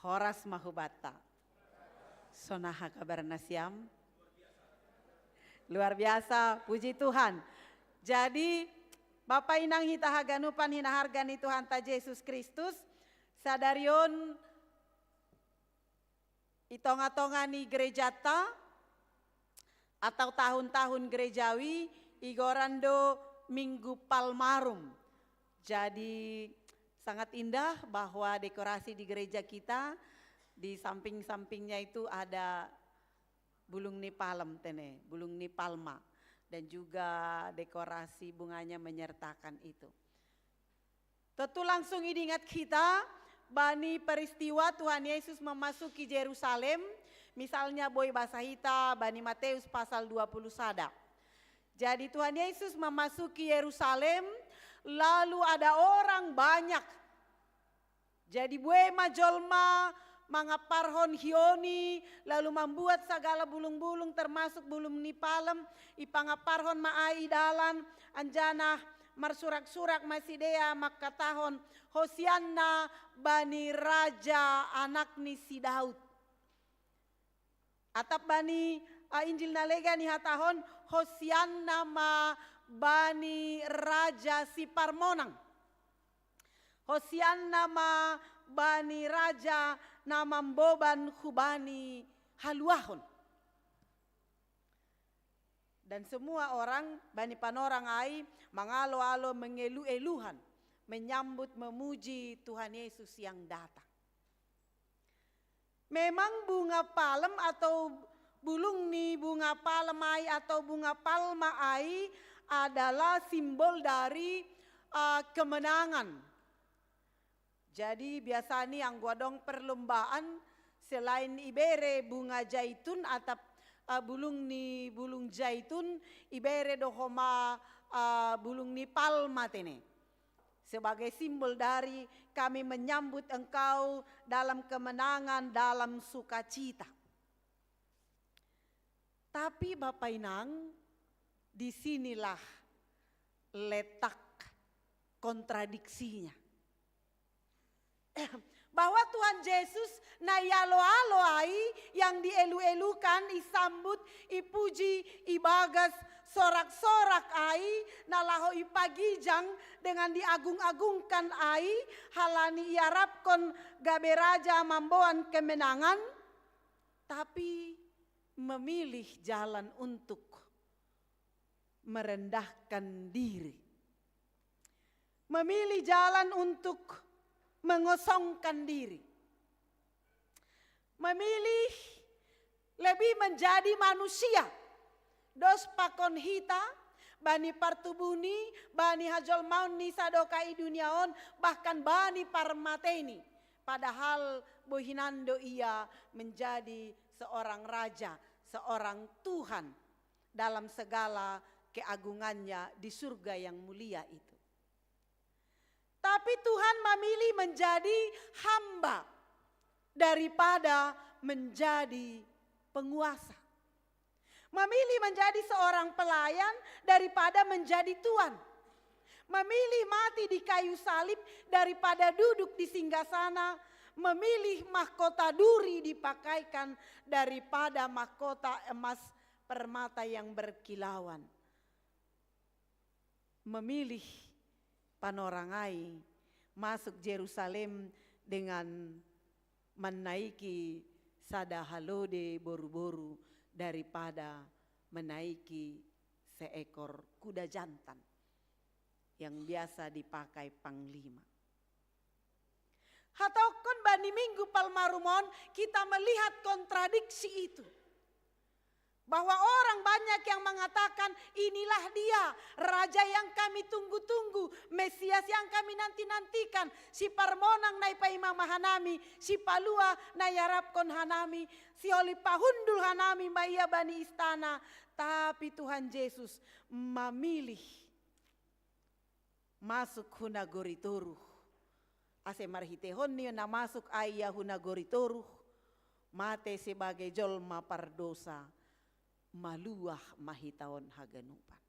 horas ma hubata. Sonaha kabar nasiam? Luar biasa, puji Tuhan. Jadi, Bapa Inang hita haganupan hinaharga ni Tuhanta Jesus Kristus, sadari on i tonga-tonga ni gerejata atau tahun-tahun gerejawi igoran do Minggu Palmarum. Jadi sangat indah bahwa dekorasi di gereja kita, di samping-sampingnya itu ada bulung ni palem tene, bulung ni palma, dan juga dekorasi bunganya menyertakan itu. Tentu langsung idingat kita bani peristiwa Tuhan Yesus memasuki Jerusalem, misalnya boi basa hita bani Mateus pasal dua puluh sada. Jadi Tuhan Yesus memasuki Yerusalem, lalu ada orang banyak. Jadi bue ma jolma mangaparhon hioni, lalu mambuat sagala bulung-bulung, termasuk bulung ni palem, ipangaparhon ma ai i dalan, anjana marsurak-surak ma sidea mangkatahon, Hosianna bani Raja anak ni si Daud. Atap bani, ah, Injil na legan ihatahon, Hosianna ma bani raja si parmonang. Hosianna ma bani raja na mamboban hubani haluahon. Dan semua orang bani panorang ai mangalo-alo mengelu-eluhan, menyambut memuji Tuhan Yesus yang datang. Memang bunga palem atau bulung ni bunga palem ai atau bunga palma ai adalah simbol dari uh, kemenangan. Jadi biasa ni anggo adong perlombaan, selain ibere bunga jaitun atap uh, bulung ni bulung jaitun, ibere do homa uh, bulung ni palma tene. Sebagai simbol dari kami menyambut engkau dalam kemenangan, dalam sukacita. Tapi Bapak Inang, disinilah letak kontradiksinya. Bahwa Tuhan Yesus na ialo-alo ai yang dielu-elukan, isambut, ipuji, ibagas sorak-sorak ai, na laho ipagijang dengan diagung-agungkan ai, halani iarapkon gabe raja mamboan kemenangan, tapi memilih jalan untuk merendahkan diri. Memilih jalan untuk mengosongkan diri. Memilih lebih menjadi manusia. Dos pakon hita, bani partubuh ni, bani hajolmaon ni sadoka i dunia on, bahkan bani parmateni. Padahal bohinando ia menjadi seorang raja, seorang Tuhan dalam segala keagungannya di surga yang mulia itu. Tapi Tuhan memilih menjadi hamba daripada menjadi penguasa. Memilih menjadi seorang pelayan daripada menjadi tuan. Memilih mati di kayu salib daripada duduk di singgasana. Memilih mahkota duri dipakaikan daripada mahkota emas permata yang berkilauan. Memilih panorangai masuk Jerusalem dengan menaiki sada halode boru-boru daripada menaiki seekor kuda jantan yang biasa dipakai panglima. Hataukon bani Minggu Palmarum on kita melihat kontradiksi itu. Bahwa orang banyak yang mengatakan, inilah dia, Raja yang kami tunggu-tunggu, Mesias yang kami nanti-nantikan, si parmonang na ipaima hanami, si palua na iarapkon hanami, si oli pahundul hanami ma ia bani istana. Tapi Tuhan Yesus memilih masuk hu nagori toruh. Ase marhitehon ni na masuk ai ia hu nagori toruh, mate sebagai jolma pardosa, maluah ma hita on haganupan.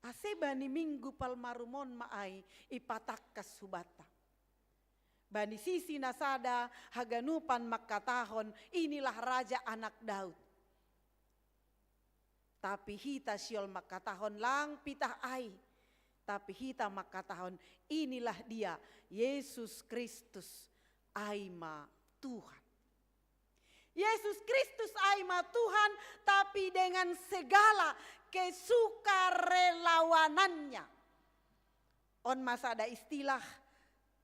Ase bani Minggu Palmarum on ma ai ipatangkas hubanta. Bani sisi na sada haganupan mangkatahon, inilah Raja Anak Daud. Tapi hita siol mangkatahon lang pitah ai. Tapi hita mangkatahon, inilah dia, Yesus Kristus ai ma Tuhan. Yesus Kristus ai ma Tuhan, tapi dengan segala kesukarelawanannya. On ma sada istilah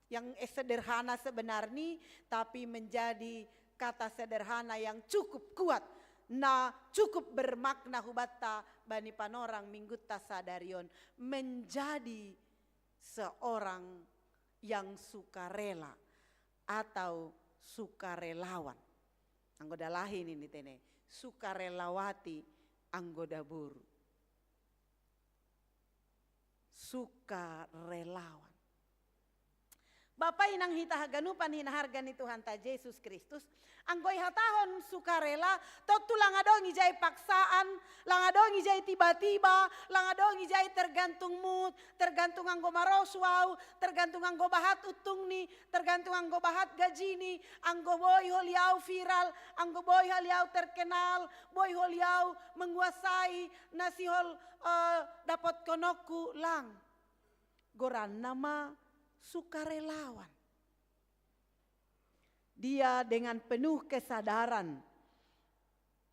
yang sederhana sebenarnya, tapi menjadi kata sederhana yang cukup kuat, na cukup bermakna hubanta bani panorang Minggunta sadari on, menjadi seorang yang sukarela atau sukarelawan. Anggo dalahi nini tene, sukarelawati anggo daboru. Sukarelawan. Bapa inang hita haganupan hinaharga ni Tuhanta Jesus Kristus, anggo ihatahon sukarela, tontu lang adong ijai paksaan, lang adong ijai tiba-tiba, lang adong ijai tergantung mood, tergantung anggo marosu au, tergantung anggo bahat untungni, tergantung anggo bahat gajini, anggo boi holi au viral, anggo boi holi au terkenal, boi holi au menguasai na sihol, eh, dapotkononku, lang. Goranna ma sukarelawan. Dia dengan penuh kesadaran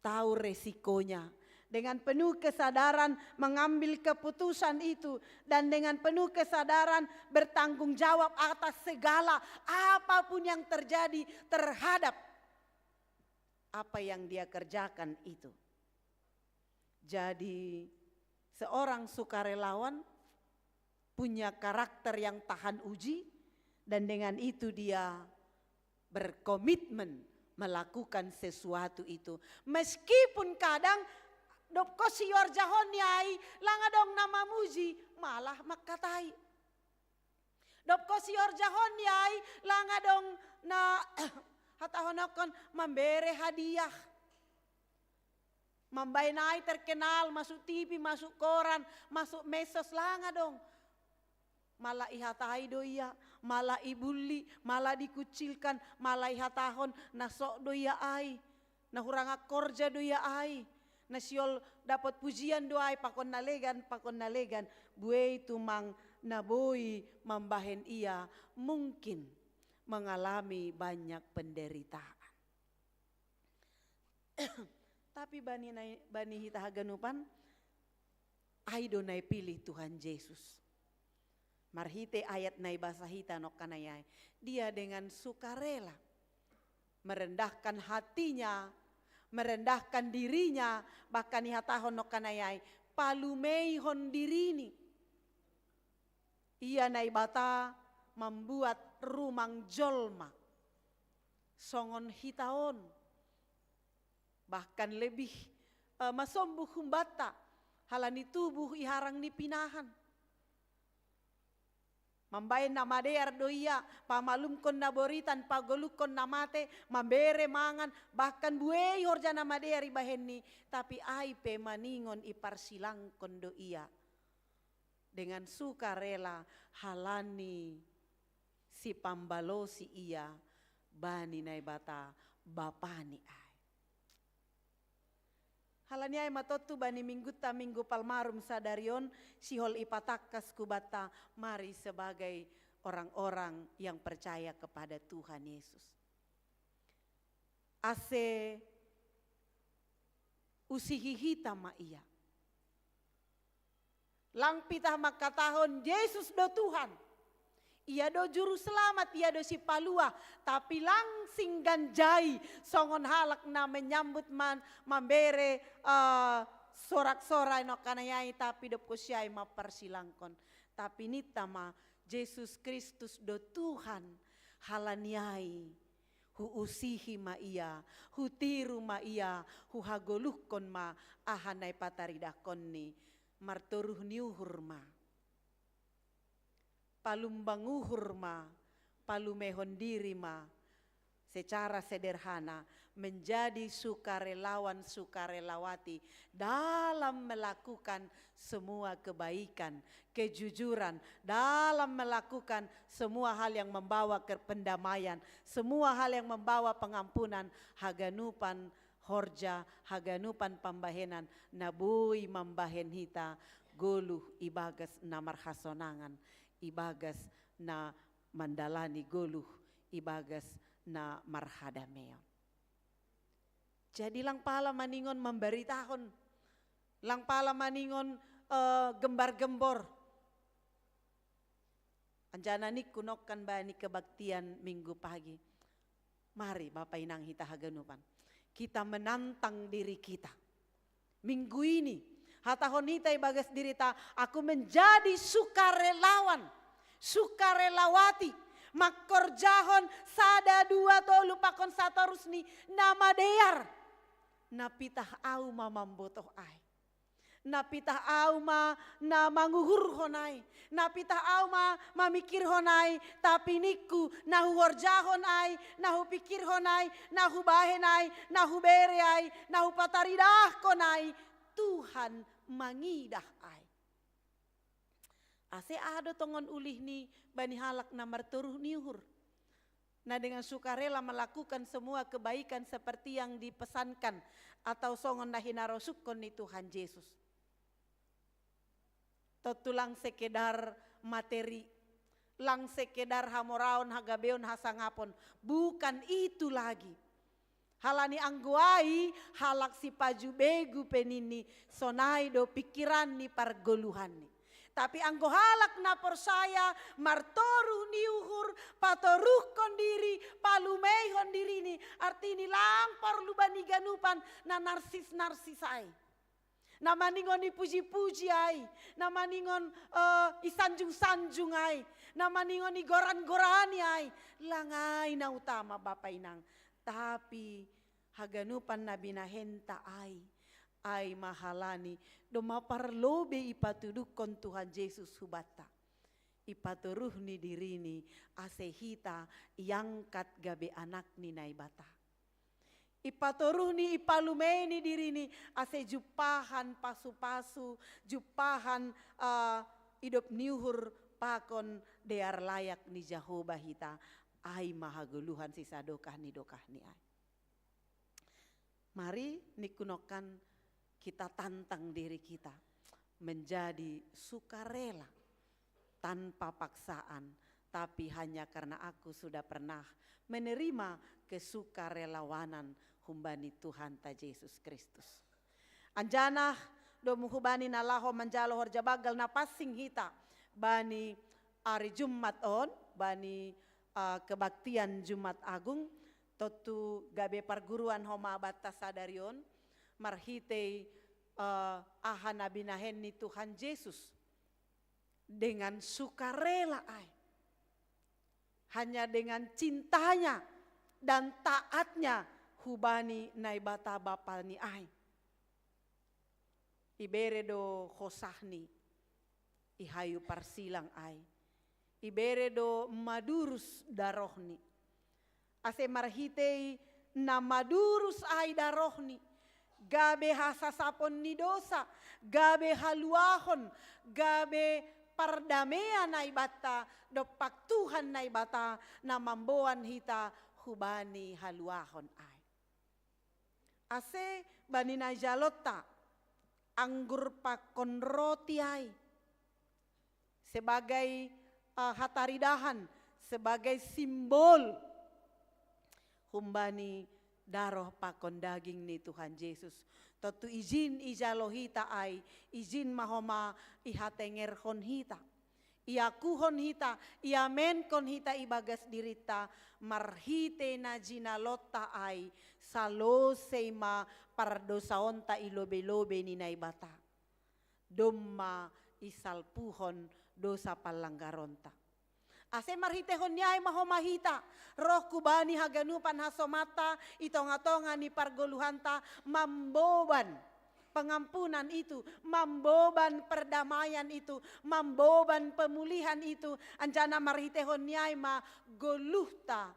tahu resikonya, dengan penuh kesadaran mengambil keputusan itu, dan dengan penuh kesadaran bertanggung jawab atas segala apapun yang terjadi terhadap apa yang dia kerjakan itu. Jadi, seorang sukarelawan punya karakter yang tahan uji, dan dengan itu dia berkomitmen melakukan sesuatu itu. Meskipun kadang dob ho siorjahon ni ai, lang adong na mamuji, malah mangkatai. Dob ho siorjahon ni ai, lang adong na hatahononkon mambere hadiah. Mambaen ai terkenal, masuk T V, masuk koran, masuk medsos, lang adong. Malah ihatai do ia, malah ibully, malah dikucilkan, malah ihatahon na sok do ia ai, na hurang angkorja do ia ai, na sihol dapot pujian do ai, pakon na legan, pakon na legan, buei tumang na boi mambahen ia mungkin mengalami banyak penderitaan. Tapi bani, bani hita haganupan, ai do na ipilih Tuhan Jesus. Marhite ayat na ibasa hita nongkanai ai, dia dengan sukarela merendahkan hatinya, merendahkan dirinya, bahkan ihatahon nongkanai ai, palumeihon dirini. Ia Naibata mambuat rumang jolma songon hita on, bahkan lebih, eh, masombuh humbanta, halani tubuh iharang ni pinahan. Mambaen na madear do ia, pamalumkon na boritan, pagolukkon na mate, mambere mangan, bahkan buei horja na madear ibahenni, tapi ai pe maningon iparsilangkon do ia dengan sukarela, halani sipambalosi ia bani Naibata Bapani ai. Halani ai ma tontu bani minggunta Minggu Palmarum sadari on, sihol ipatangkas hubanta, mari sebagai orang-orang yang percaya kepada Tuhan Yesus. Ase usihi hita ma ia. Lang pitah mangkatahon Jesus do Tuhan. Ia do juru selamat, ia do sipalua, tapi lang singganjai songon halak na menyambut man, mambere, eh, sorak-sorai nongkanai ai, tapi dob ho si ai mamparsilangkon. Tapi ninta ma, Jesus Kristus do Tuhan, halani ai huusihi ma ia, hutiru ma ia, huhagoluhkon ma aha na ipataridahkonni, martoruh ni uhur ma. Palumbang uhur ma, palumeihon diri ma, secara sederhana menjadi sukarelawan-sukarelawati dalam melakukan semua kebaikan, kejujuran, dalam melakukan semua hal yang membawa ke pendamaian, semua hal yang membawa pengampunan, haganupan horja, haganupan pambahenan na boi mambahen hita goluh ibagas na marhasonangan, ibagas na mandalani goluh ibagas na marhadameon. Jadi lang pala maningon mambaritahon, lang pala maningon, eh, gembar-gembor. Anjaha ningku nongkan bani kebaktian Minggu pagi. Mari Bapa inang hita haganupan, kita menantang diri kita. Minggu ini, hatahon hita ibagas dirita, aku menjadi sukarelawan, sukarelawati, mangkorjahon sada dua tolu pakon satorus ni na madear, na pitah au ma mambotoh ai. Na pitah au ma na manguhurhon ai, na pitah au ma mamikirhon ai, tapi ningku na huhorjahon ai, na hupikirhon ai, na hubahen ai, na hubere ai, na hupataridahkon ai, Tuhan mangidah ai. Ase aha do tongon ulih ni bani halak na martoruh ni uhur, na dengan sukarela melakukan semua kebaikan seperti yang dipesankan atau songon na hinarosuhkon ni Tuhan Yesus. Tontu lang sekedar materi, lang sekedar hamoraon, hagabeon, hasangapon. Bukan itu lagi. Halani anggo ai halak sipaju begu pe ninni, sonai do pikiranni, pargoluhanni. Tapi anggo halak na porsaya martoruh ni uhur, patoruhkon diri, palumeihon dirini, artini lang porlu bani ganupan na narsis-narsis ai. Na maningon ipuji-puji ai, na maningon eh, isanjung-sanjung ai, na maningon igoran-gorani ai, lang ai na utama bapa inang, tapi haganupan na binahenta ai, ai ma halani domma parlobei ipatuduhkon Tuhan Jesus hubanta. Ipatoruhni dirini ase hita iangkat gabe anak ni Naibata. Ipatoruhni, ipalumeini dirini ase jumpahan pasu-pasu, jumpahan eh, idop ni uhur pakon dear layak ni Jahowa hita, ai ma hagoluhan sisadokah ni dokahni ai. Mari ningku nongkan kita tantang diri kita menjadi sukarela tanpa paksaan, tapi hanya karena aku sudah pernah menerima kesukarelawanan humbani Tuhanta Jesus Kristus. Anjaha domu hubani na laho manjalo horja banggal na pansing hita bani ari Jumat on, bani eh, kebaktian Jumat Agung, tontu gabe parguruan homa banta sadari on, marhitei eh, aha na binahen ni Tuhan Jesus dengan sukarela ai. Hanya dengan cintanya dan taatnya hubani Naibata Bapani ai. Ibere do hosahni i hayu parsilang ai. Ibere do madurus darohni. Ase marhitei na madurus ai darohni, gabe hasasapon ni dosa, gabe haluahon, gabe pardamean Naibata, dompak Tuhan Naibata na mamboan hita hubani haluahon ai. Ase bani na ijalonta anggur pakon roti ai sebagai uh, hataridahan, sebagai simbol humbani daroh pakon daging ni Tuhan Jesus. Tontu ijin ijalo hita ai, ijin ma homa ihatengerhon hita. Iakuhon hita, iamenkon hita ibagas dirinta, marhitei na jinalonta ai, salosei ma pardosaonta i lobei-lobei ni Naibata. Domma isalpuhon dosa pallanggaronta. Ase marhiteihon ni ai ma homa hita, roh hubani haganupan hasomanta i tonga-tonga ni pargoluhanta mamboban pengampunan itu, mamboban perdamaian itu, mamboban pemulihan itu, anjaha marhiteihon ni ai ma goluhta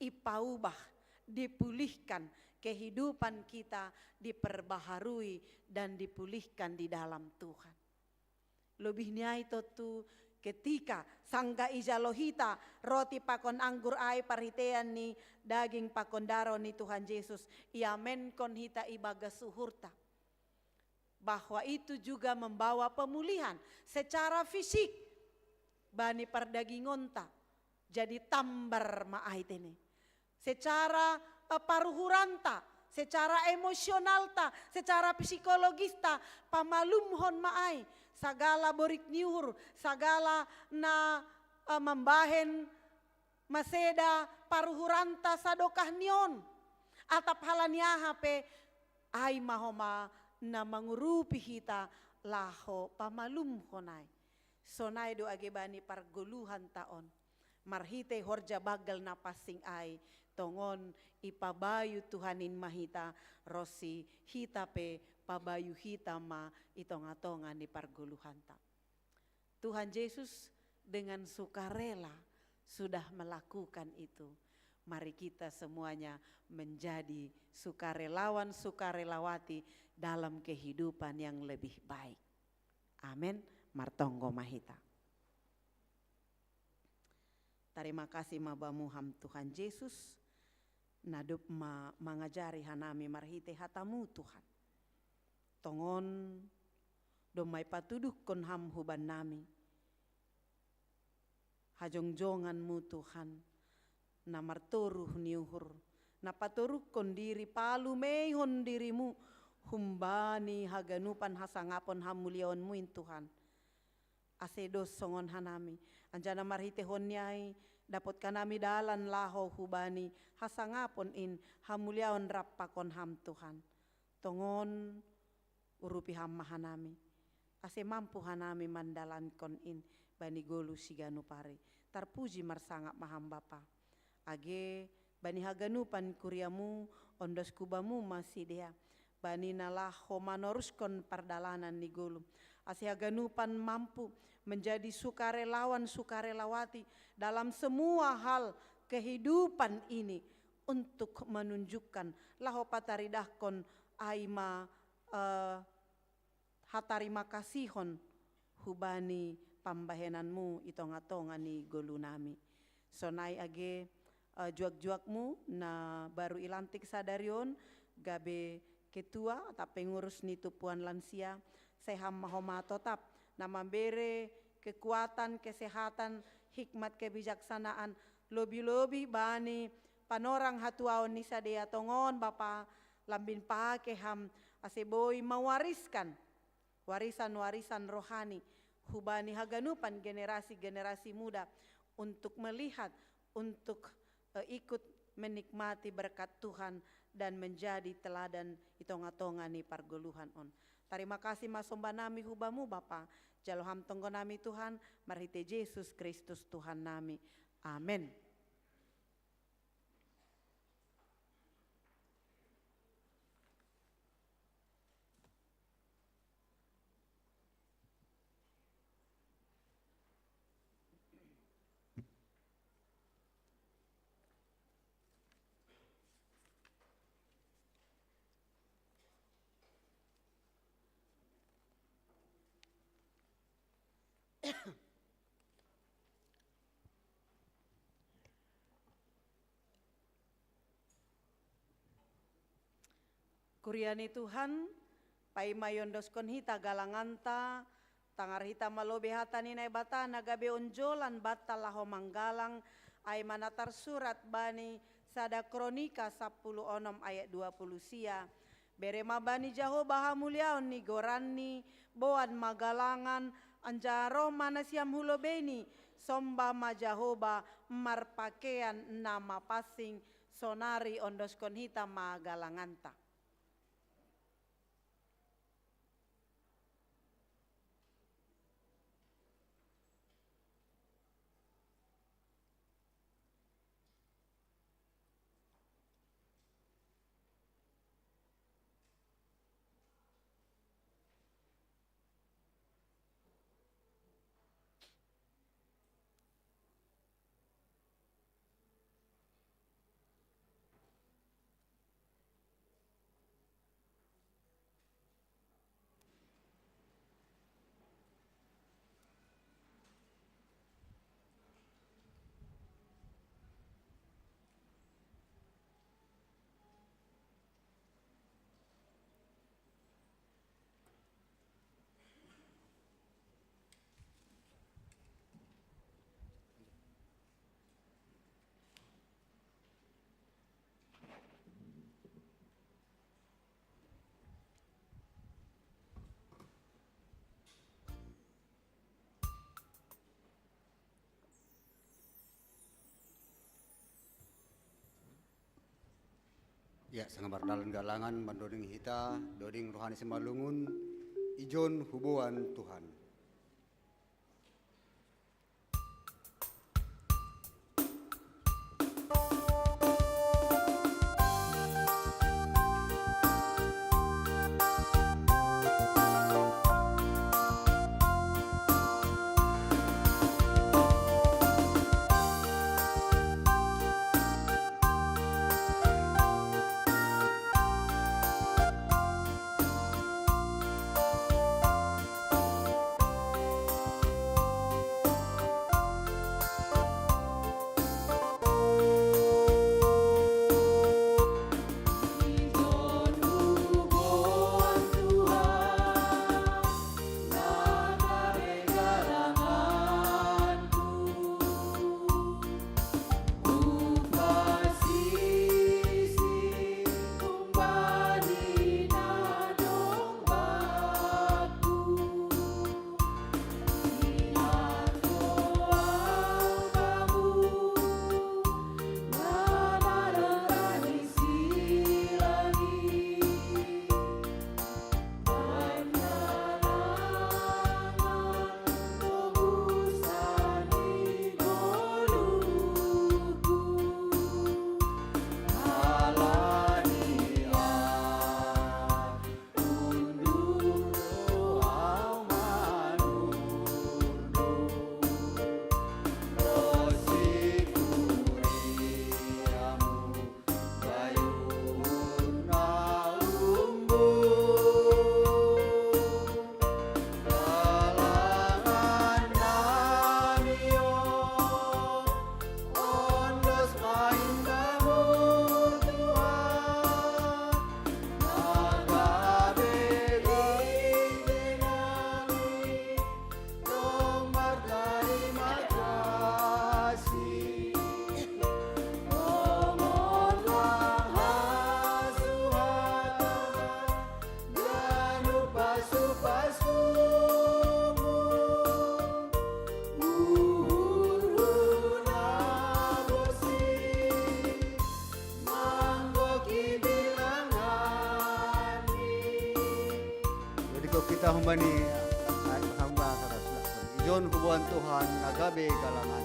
ipaubah, dipulihkan, kehidupan kita diperbaharui dan dipulihkan di dalam Tuhan. Lebih ni ai tontu ketika sangga ijalo hita roti pakon anggur ai parhitean ni daging pakon daro ni Tuhan Yesus, iamenkon hita ibagas uhurta. Bahwa itu juga membawa pemulihan secara fisik bani pardagingonta. Jadi tambar ma ai tene. Secara eh, paruhuranta, secara emosionalta, secara psikologista, pamalumhon ma ai sagala borik ni uhur, sagala na eh, mambahen maseda paruhuranta sadokah ni on. Atap halani aha pe ai ma homa na mangurupi hita laho pamalumhon ai. Sonai do age bani pargoluhanta on. Marhite horja baggal na passing ai, tongon ipabayu Tuhan in ma hita, ronsi hita pe pabayu hita ma i tonga-tonga ni pargoluhanta. Tuhan Yesus dengan sukarela sudah melakukan itu. Mari kita semuanya menjadi sukarelawan, sukarelawati dalam kehidupan yang lebih baik. Amin. Martonggo ma hita. Tarima kasih ma bamu ham Tuhan Yesus, na dob ma mangajari hanami marhite hatamu Tuhan. Tongon domma ipatuduhkon ham hubannami hajongjonganmu Tuhan, na martoruh ni uhur, na patoruhkon diri palumeihon dirimu humbani haganupan hasangapon hamuliaonmu in Tuhan. Ase dos songon hanami, anjaha na marhitehonni ai dapot hanami dalan laho hubani hasangapon in, hamuliaon rap pakon ham Tuhan. Tongon urupi ham ma hanami, ase mampu hanami mandalankon in bani goluh siganup ari. Tarpuji marsangap ma ham Bapa. Age bani haganupan kuriamu ondos hubamu ma sidea, bani na laho manoruskon pardalanan ni goluh. Ase haganupan mampu menjadi sukarelawan sukarelawati dalam semua hal kehidupan ini, untuk menunjukkan laho pataridahkon ai ma eh, hatarima kasihon hubani pambahenanmu i tonga-tonga ni goluhnami. Sonai age eh, juak-juakmu na baru ilantik sadari on gabe ketua atap pengurus ni tumpuan lansia, sai ham ma homa totap na mambere kekuatan, kesehatan, hikmat, kebijaksanaan, lobi-lobi bani panorang hatuaon ni sidea. Tongon Bapa, lambin pake ham ase boi mawariskan warisan-warisan rohani hubani haganupan generasi-generasi muda untuk melihat, untuk eh, ikut menikmati berkat Tuhan dan menjadi teladan i tonga-tonga ni pargoluhan on. Tarima kasih ma sombanami hubamu Bapa, jalo ham tonggonami Tuhan, marhite Jesus Kristus Tuhannami. Amen. Kuria ni Tuhan, paima iondoskon hita galanganta, tangar hita ma lobei hata ni Naibata na gabe onjolan banta laho manggalang, ai ma na tarsurat bani sada Kronika sampulu onom ayat dua pulu sia. Bere ma bani Jahowa hamuliaon ni goranni, boan ma galangan, anjaha ro ma nasiam hu lobeini, somba ma Jahowa marpakean na mapansing, sonari ondoskon hita ma galanganta. Ya, sanga mardalan galangan mandoding hita, doding rohani simalungun, ijon huboan Tuhan. Kita humbani, ah, hamba saudara. Ijon hubuan Tuhan na gabe galangan.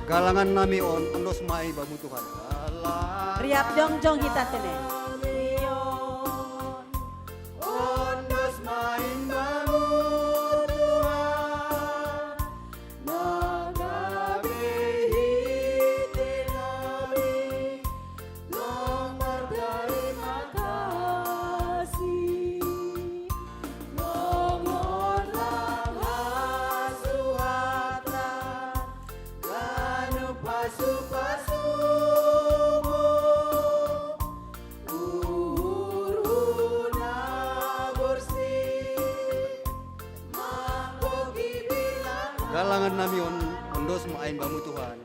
Galangan nami on, ondos ma i bamu Tuhan. Riap jongjong hita tene. Galangan nami on, ondos ma i bamu Tuhan. Galangan nami on, ondos ma i bamu Tuhan.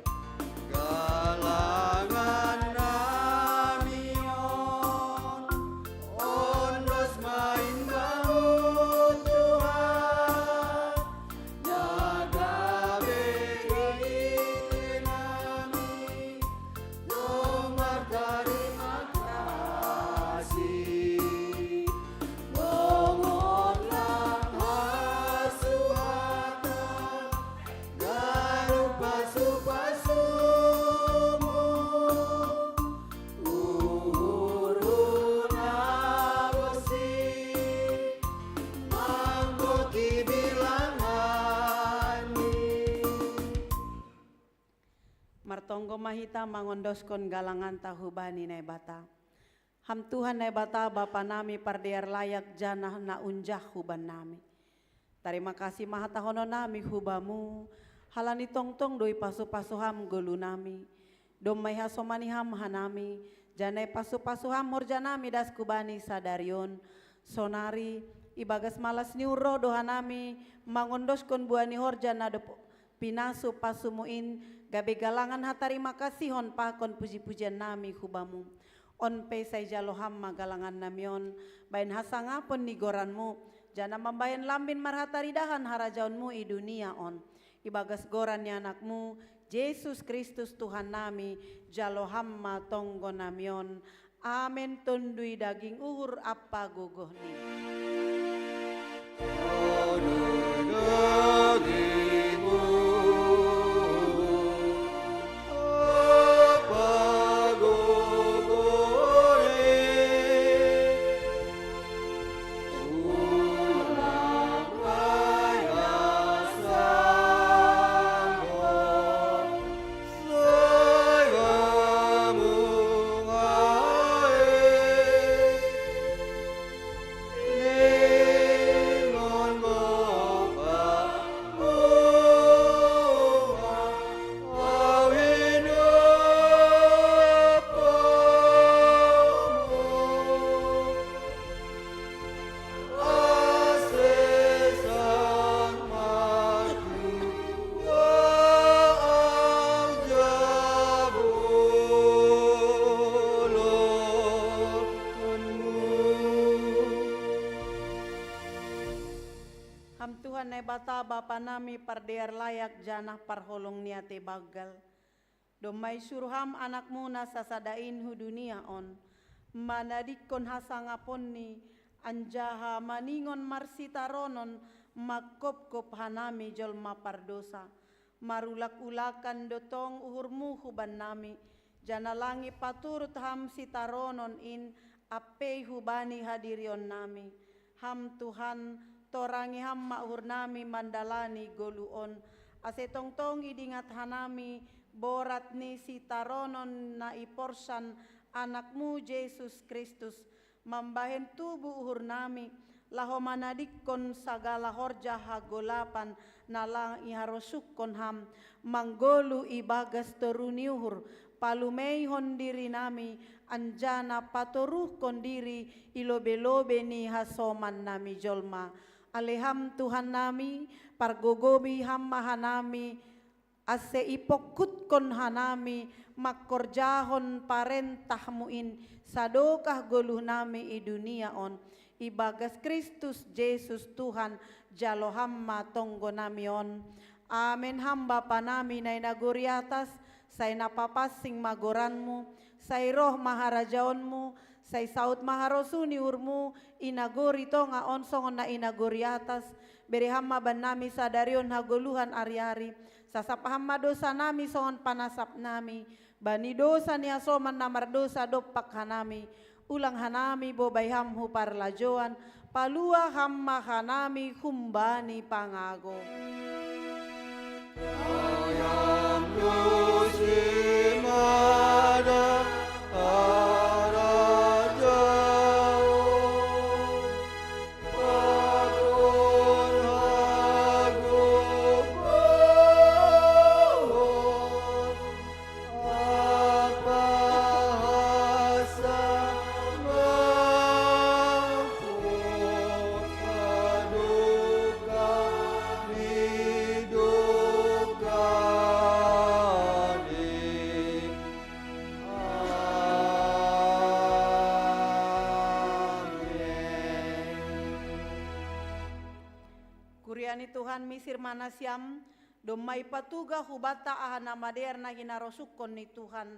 Martonggo ma hita mangondoskon galanganta hubani Naibata. Ham Tuhan Naibata Bapa nami pardear layak janah na unjah huban nami. Tarima kasih ma hatahonon nami hu Bamu, halani tongtong do ipasu-pasu Ham golu nami. Domma ihasomani Ham hanami, janah ipasu-pasu Ham horja nami das hubani sadari on. Sonari, ibagas malas ni uhur roh do hanami mangondoskon buah ni horja na dob pinasu-pasumu in, gabe galangan hatarima kasihon pakon puji-pujian nami hu Bamu. On pe sai jalo Ham ma galangan nami on, bahen hasangapon ni goranMu, janah mambahen lambin marhataridahan harajaonMu i dunia on. Ibagas goran ni AnakMu, Jesus Kristus Tuhan nami, jalo Ham ma tonggo nami on. Amen. Tondui daging uhur ampa gogoh ni. Naibata Bapa nami pardear layak janah parholong ni atei banggal. Domma isuru Ham AnakMu na sasada in hu dunia on, manadingkon hasangaponni, anjaha maningon marsitaronon mangkopkop hanami jolma pardousa. Marulak-ulakan do tong uhurMu hubannami, janah lang ipaturut Ham sitaronon in ampei hubani hadirionnami. Ham Tuhan, torangi Ham ma uhurnami mandalani goluh on, ase tongtong idingat hanami borat ni sitaronon na iporsan AnakMu Jesus Kristus, mambahen tubuh uhurnami, laho manadingkon sagala horja hagolapan na lang iharosuhkon Ham, manggoluh ibagas toruh ni uhur, palumeihon dirinami, anjaha patoruhkon diri i lobei-lobei ni hasomannami jolma. Ale Ham Tuhannami, pargogohi Ham ma hanami, ase ipongkuthon hanami mangkorjahon parentahMu in, sadokah goluhnami i dunia on. Ibagas Kristus Jesus Tuhan, jalo Ham ma tonggonami on. Amen. Ham Bapa nami na i nagori atas, sai na papansing ma goranMu, sai roh ma harajaonMu, sai saud ma harosuh ni uhurMu, i nagori tonga on songon na i nagori atas. Bere Ham ma bannami sadari on hagoluhan ari-ari, sasap Ham ma dousanami songon panasapnami bani dousa ni hasoman na mardousa dompak hanami. Ulang hanami bobai Ham hu parlajouan, palua Ham ma hanami humbani pangago. Kuria ni Tuhan, misir ma nasiam, domma ipatugah hubanta aha na madear na hinarosuhkon ni Tuhan,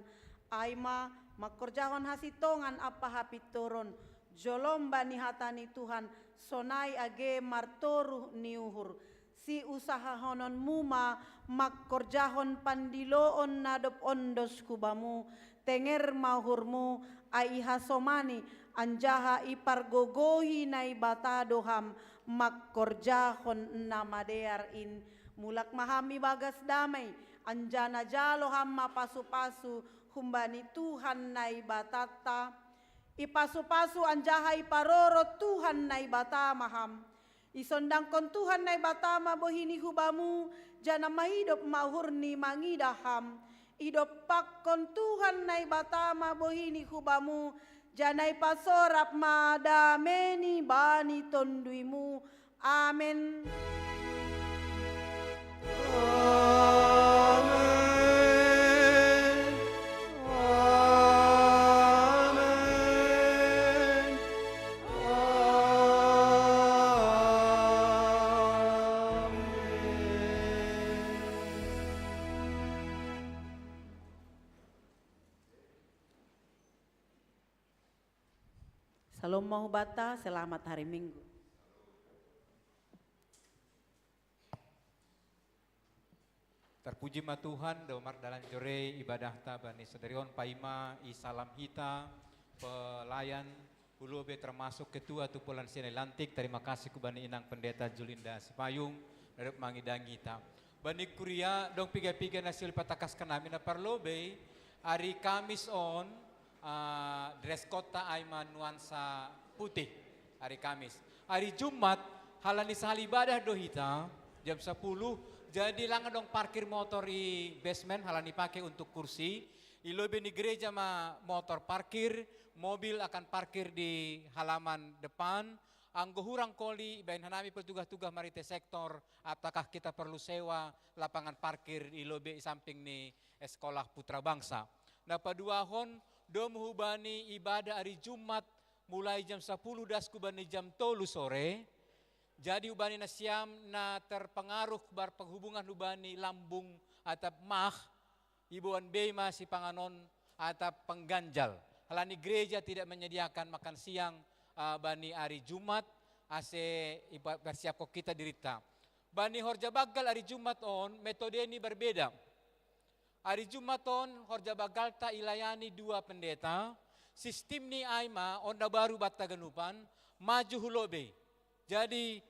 ai ma mangkorjahon hasintongan ampa hapintoron, jolom bani hata ni Tuhan, sonai age martoruh ni uhur. Siusahahononmu ma mangkorjahon pandiloon na dob ondos hu bamu, tenger ma uhurmu, ai ihasomani, anjaha ipargogohi Naibata do ham mangkorjahon na madear in. Mulak ma ham ibagas damai, anjaha jalo ham ma pasu-pasu humbani Tuhan Naibatanta. Ipasu-pasu anjaha iparoro Tuhan Naibata ma ham. Isondangkon Tuhan Naibata ma bohini hu bamu, janah maidop ma uhurni mangidah ham. Idompakkon Tuhan Naibata ma bohini hu bamu, janah ipasorap ma dameini bani tonduimu. Amen. Salom ma hubanta, selamat hari Minggu. Tarpuji ma Tuhan, do mardalan jore ibadahta bani sadari on. Paima i salam hita, pelayan, hu lobei termasuk ketua tu polan sian i lantik, terima kasih hubani inang pendeta Julinda Sipayung, na dob mangidangi hita. Bani kuria, dong piga-piga na sihol patakaskon hami na parlobei, ari Kamis on, ah, dress code-ta ai ma nuansa putih, ari Kamis. Ari Jumat, halani sahali ibadah do hita, jam sapuluh, jadi lang adong parkir motor i basement, halani pake untuk kursi. I lobei ni gereja ma motor parkir, mobil akan parkir di halaman depan. Anggo hurang koli, ibaen hanami pe tugah-tugah marhite sektor, apakah kita perlu sewa lapangan parkir i lobei i samping ni Sekolah Putra Bangsa. Na paduahon, dom hubani ibadah ari Jumat, mulai jam sapuluh das hubani jam tolu sore, Jadi hubani nasiam na terpengaruh, berpenghubungan hubani lambung atap mah, iboan bei ma sipanganon atap pengganjal. Halani gereja tidak menyediakan makan siang, ah, bani ari Jumat, ase ipa-, persiapko kita dirita. Bani horja banggal ari Jumat on, metodeni berbeda. Ari Jumat on, horja banggalta ilayani dua pendeta, sistemni ai ma, on na baru banta ganupan, maju hu lobei. Jadi,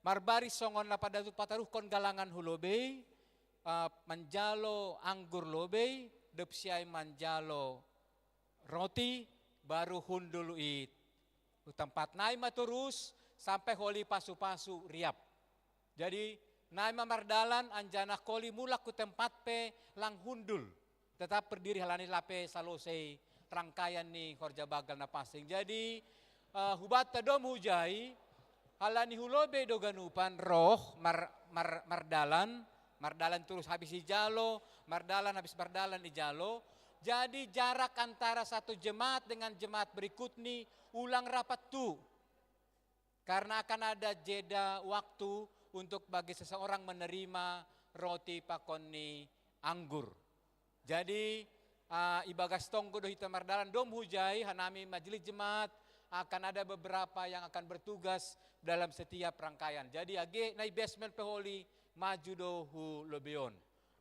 marbaris songon na pada tu pataruhkon galangan hu lobei, ah, manjalo anggur lobei, dob si ai manjalo roti, baru hundul i hu tempat. Nai ma torus sampai holi pasu-pasu riap. Jadi, nai ma mardalan anjaha holi mulak hu tempat pe lang hundul. Tetap berdiri halani lape salosei rangkaian ni horja banggal na pansing. Jadi, eh, hubanta dom hujai, halani hu lobei do ganupan roh mar-, mar-, mardalan, mardalan torus habis ijalo, mardalan habis mardalan ijalo. Jadi jarak antara satu jemaat dengan jemaat berikutni ulang rapat tu. Karena akan ada jeda waktu untuk bagi seseorang menerima roti pakon ni anggur. Jadi, ah, ibagas tonggo do hita mardalan dom hujai, hanami majelis jemaat akan ada beberapa yang akan bertugas dalam setiap rangkaian. Jadi age nai basement pe holi, maju do hu lobei on.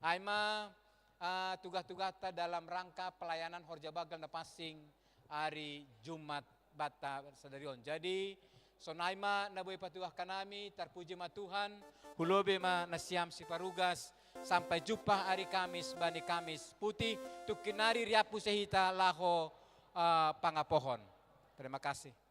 Ai ma, ah, tugas-tugasta dalam rangka pelayanan horja banggal na pansing ari Jumat banta sadari on. Jadi, sonai ma na boi patugahkan nami, tarpuji ma Tuhan, hu lobei ma nasiam siparugas, sampai jumpa ari Kamis bani Kamis Putih, tungkin nari riap muse hita laho, ah, pangapohon. Terima kasih.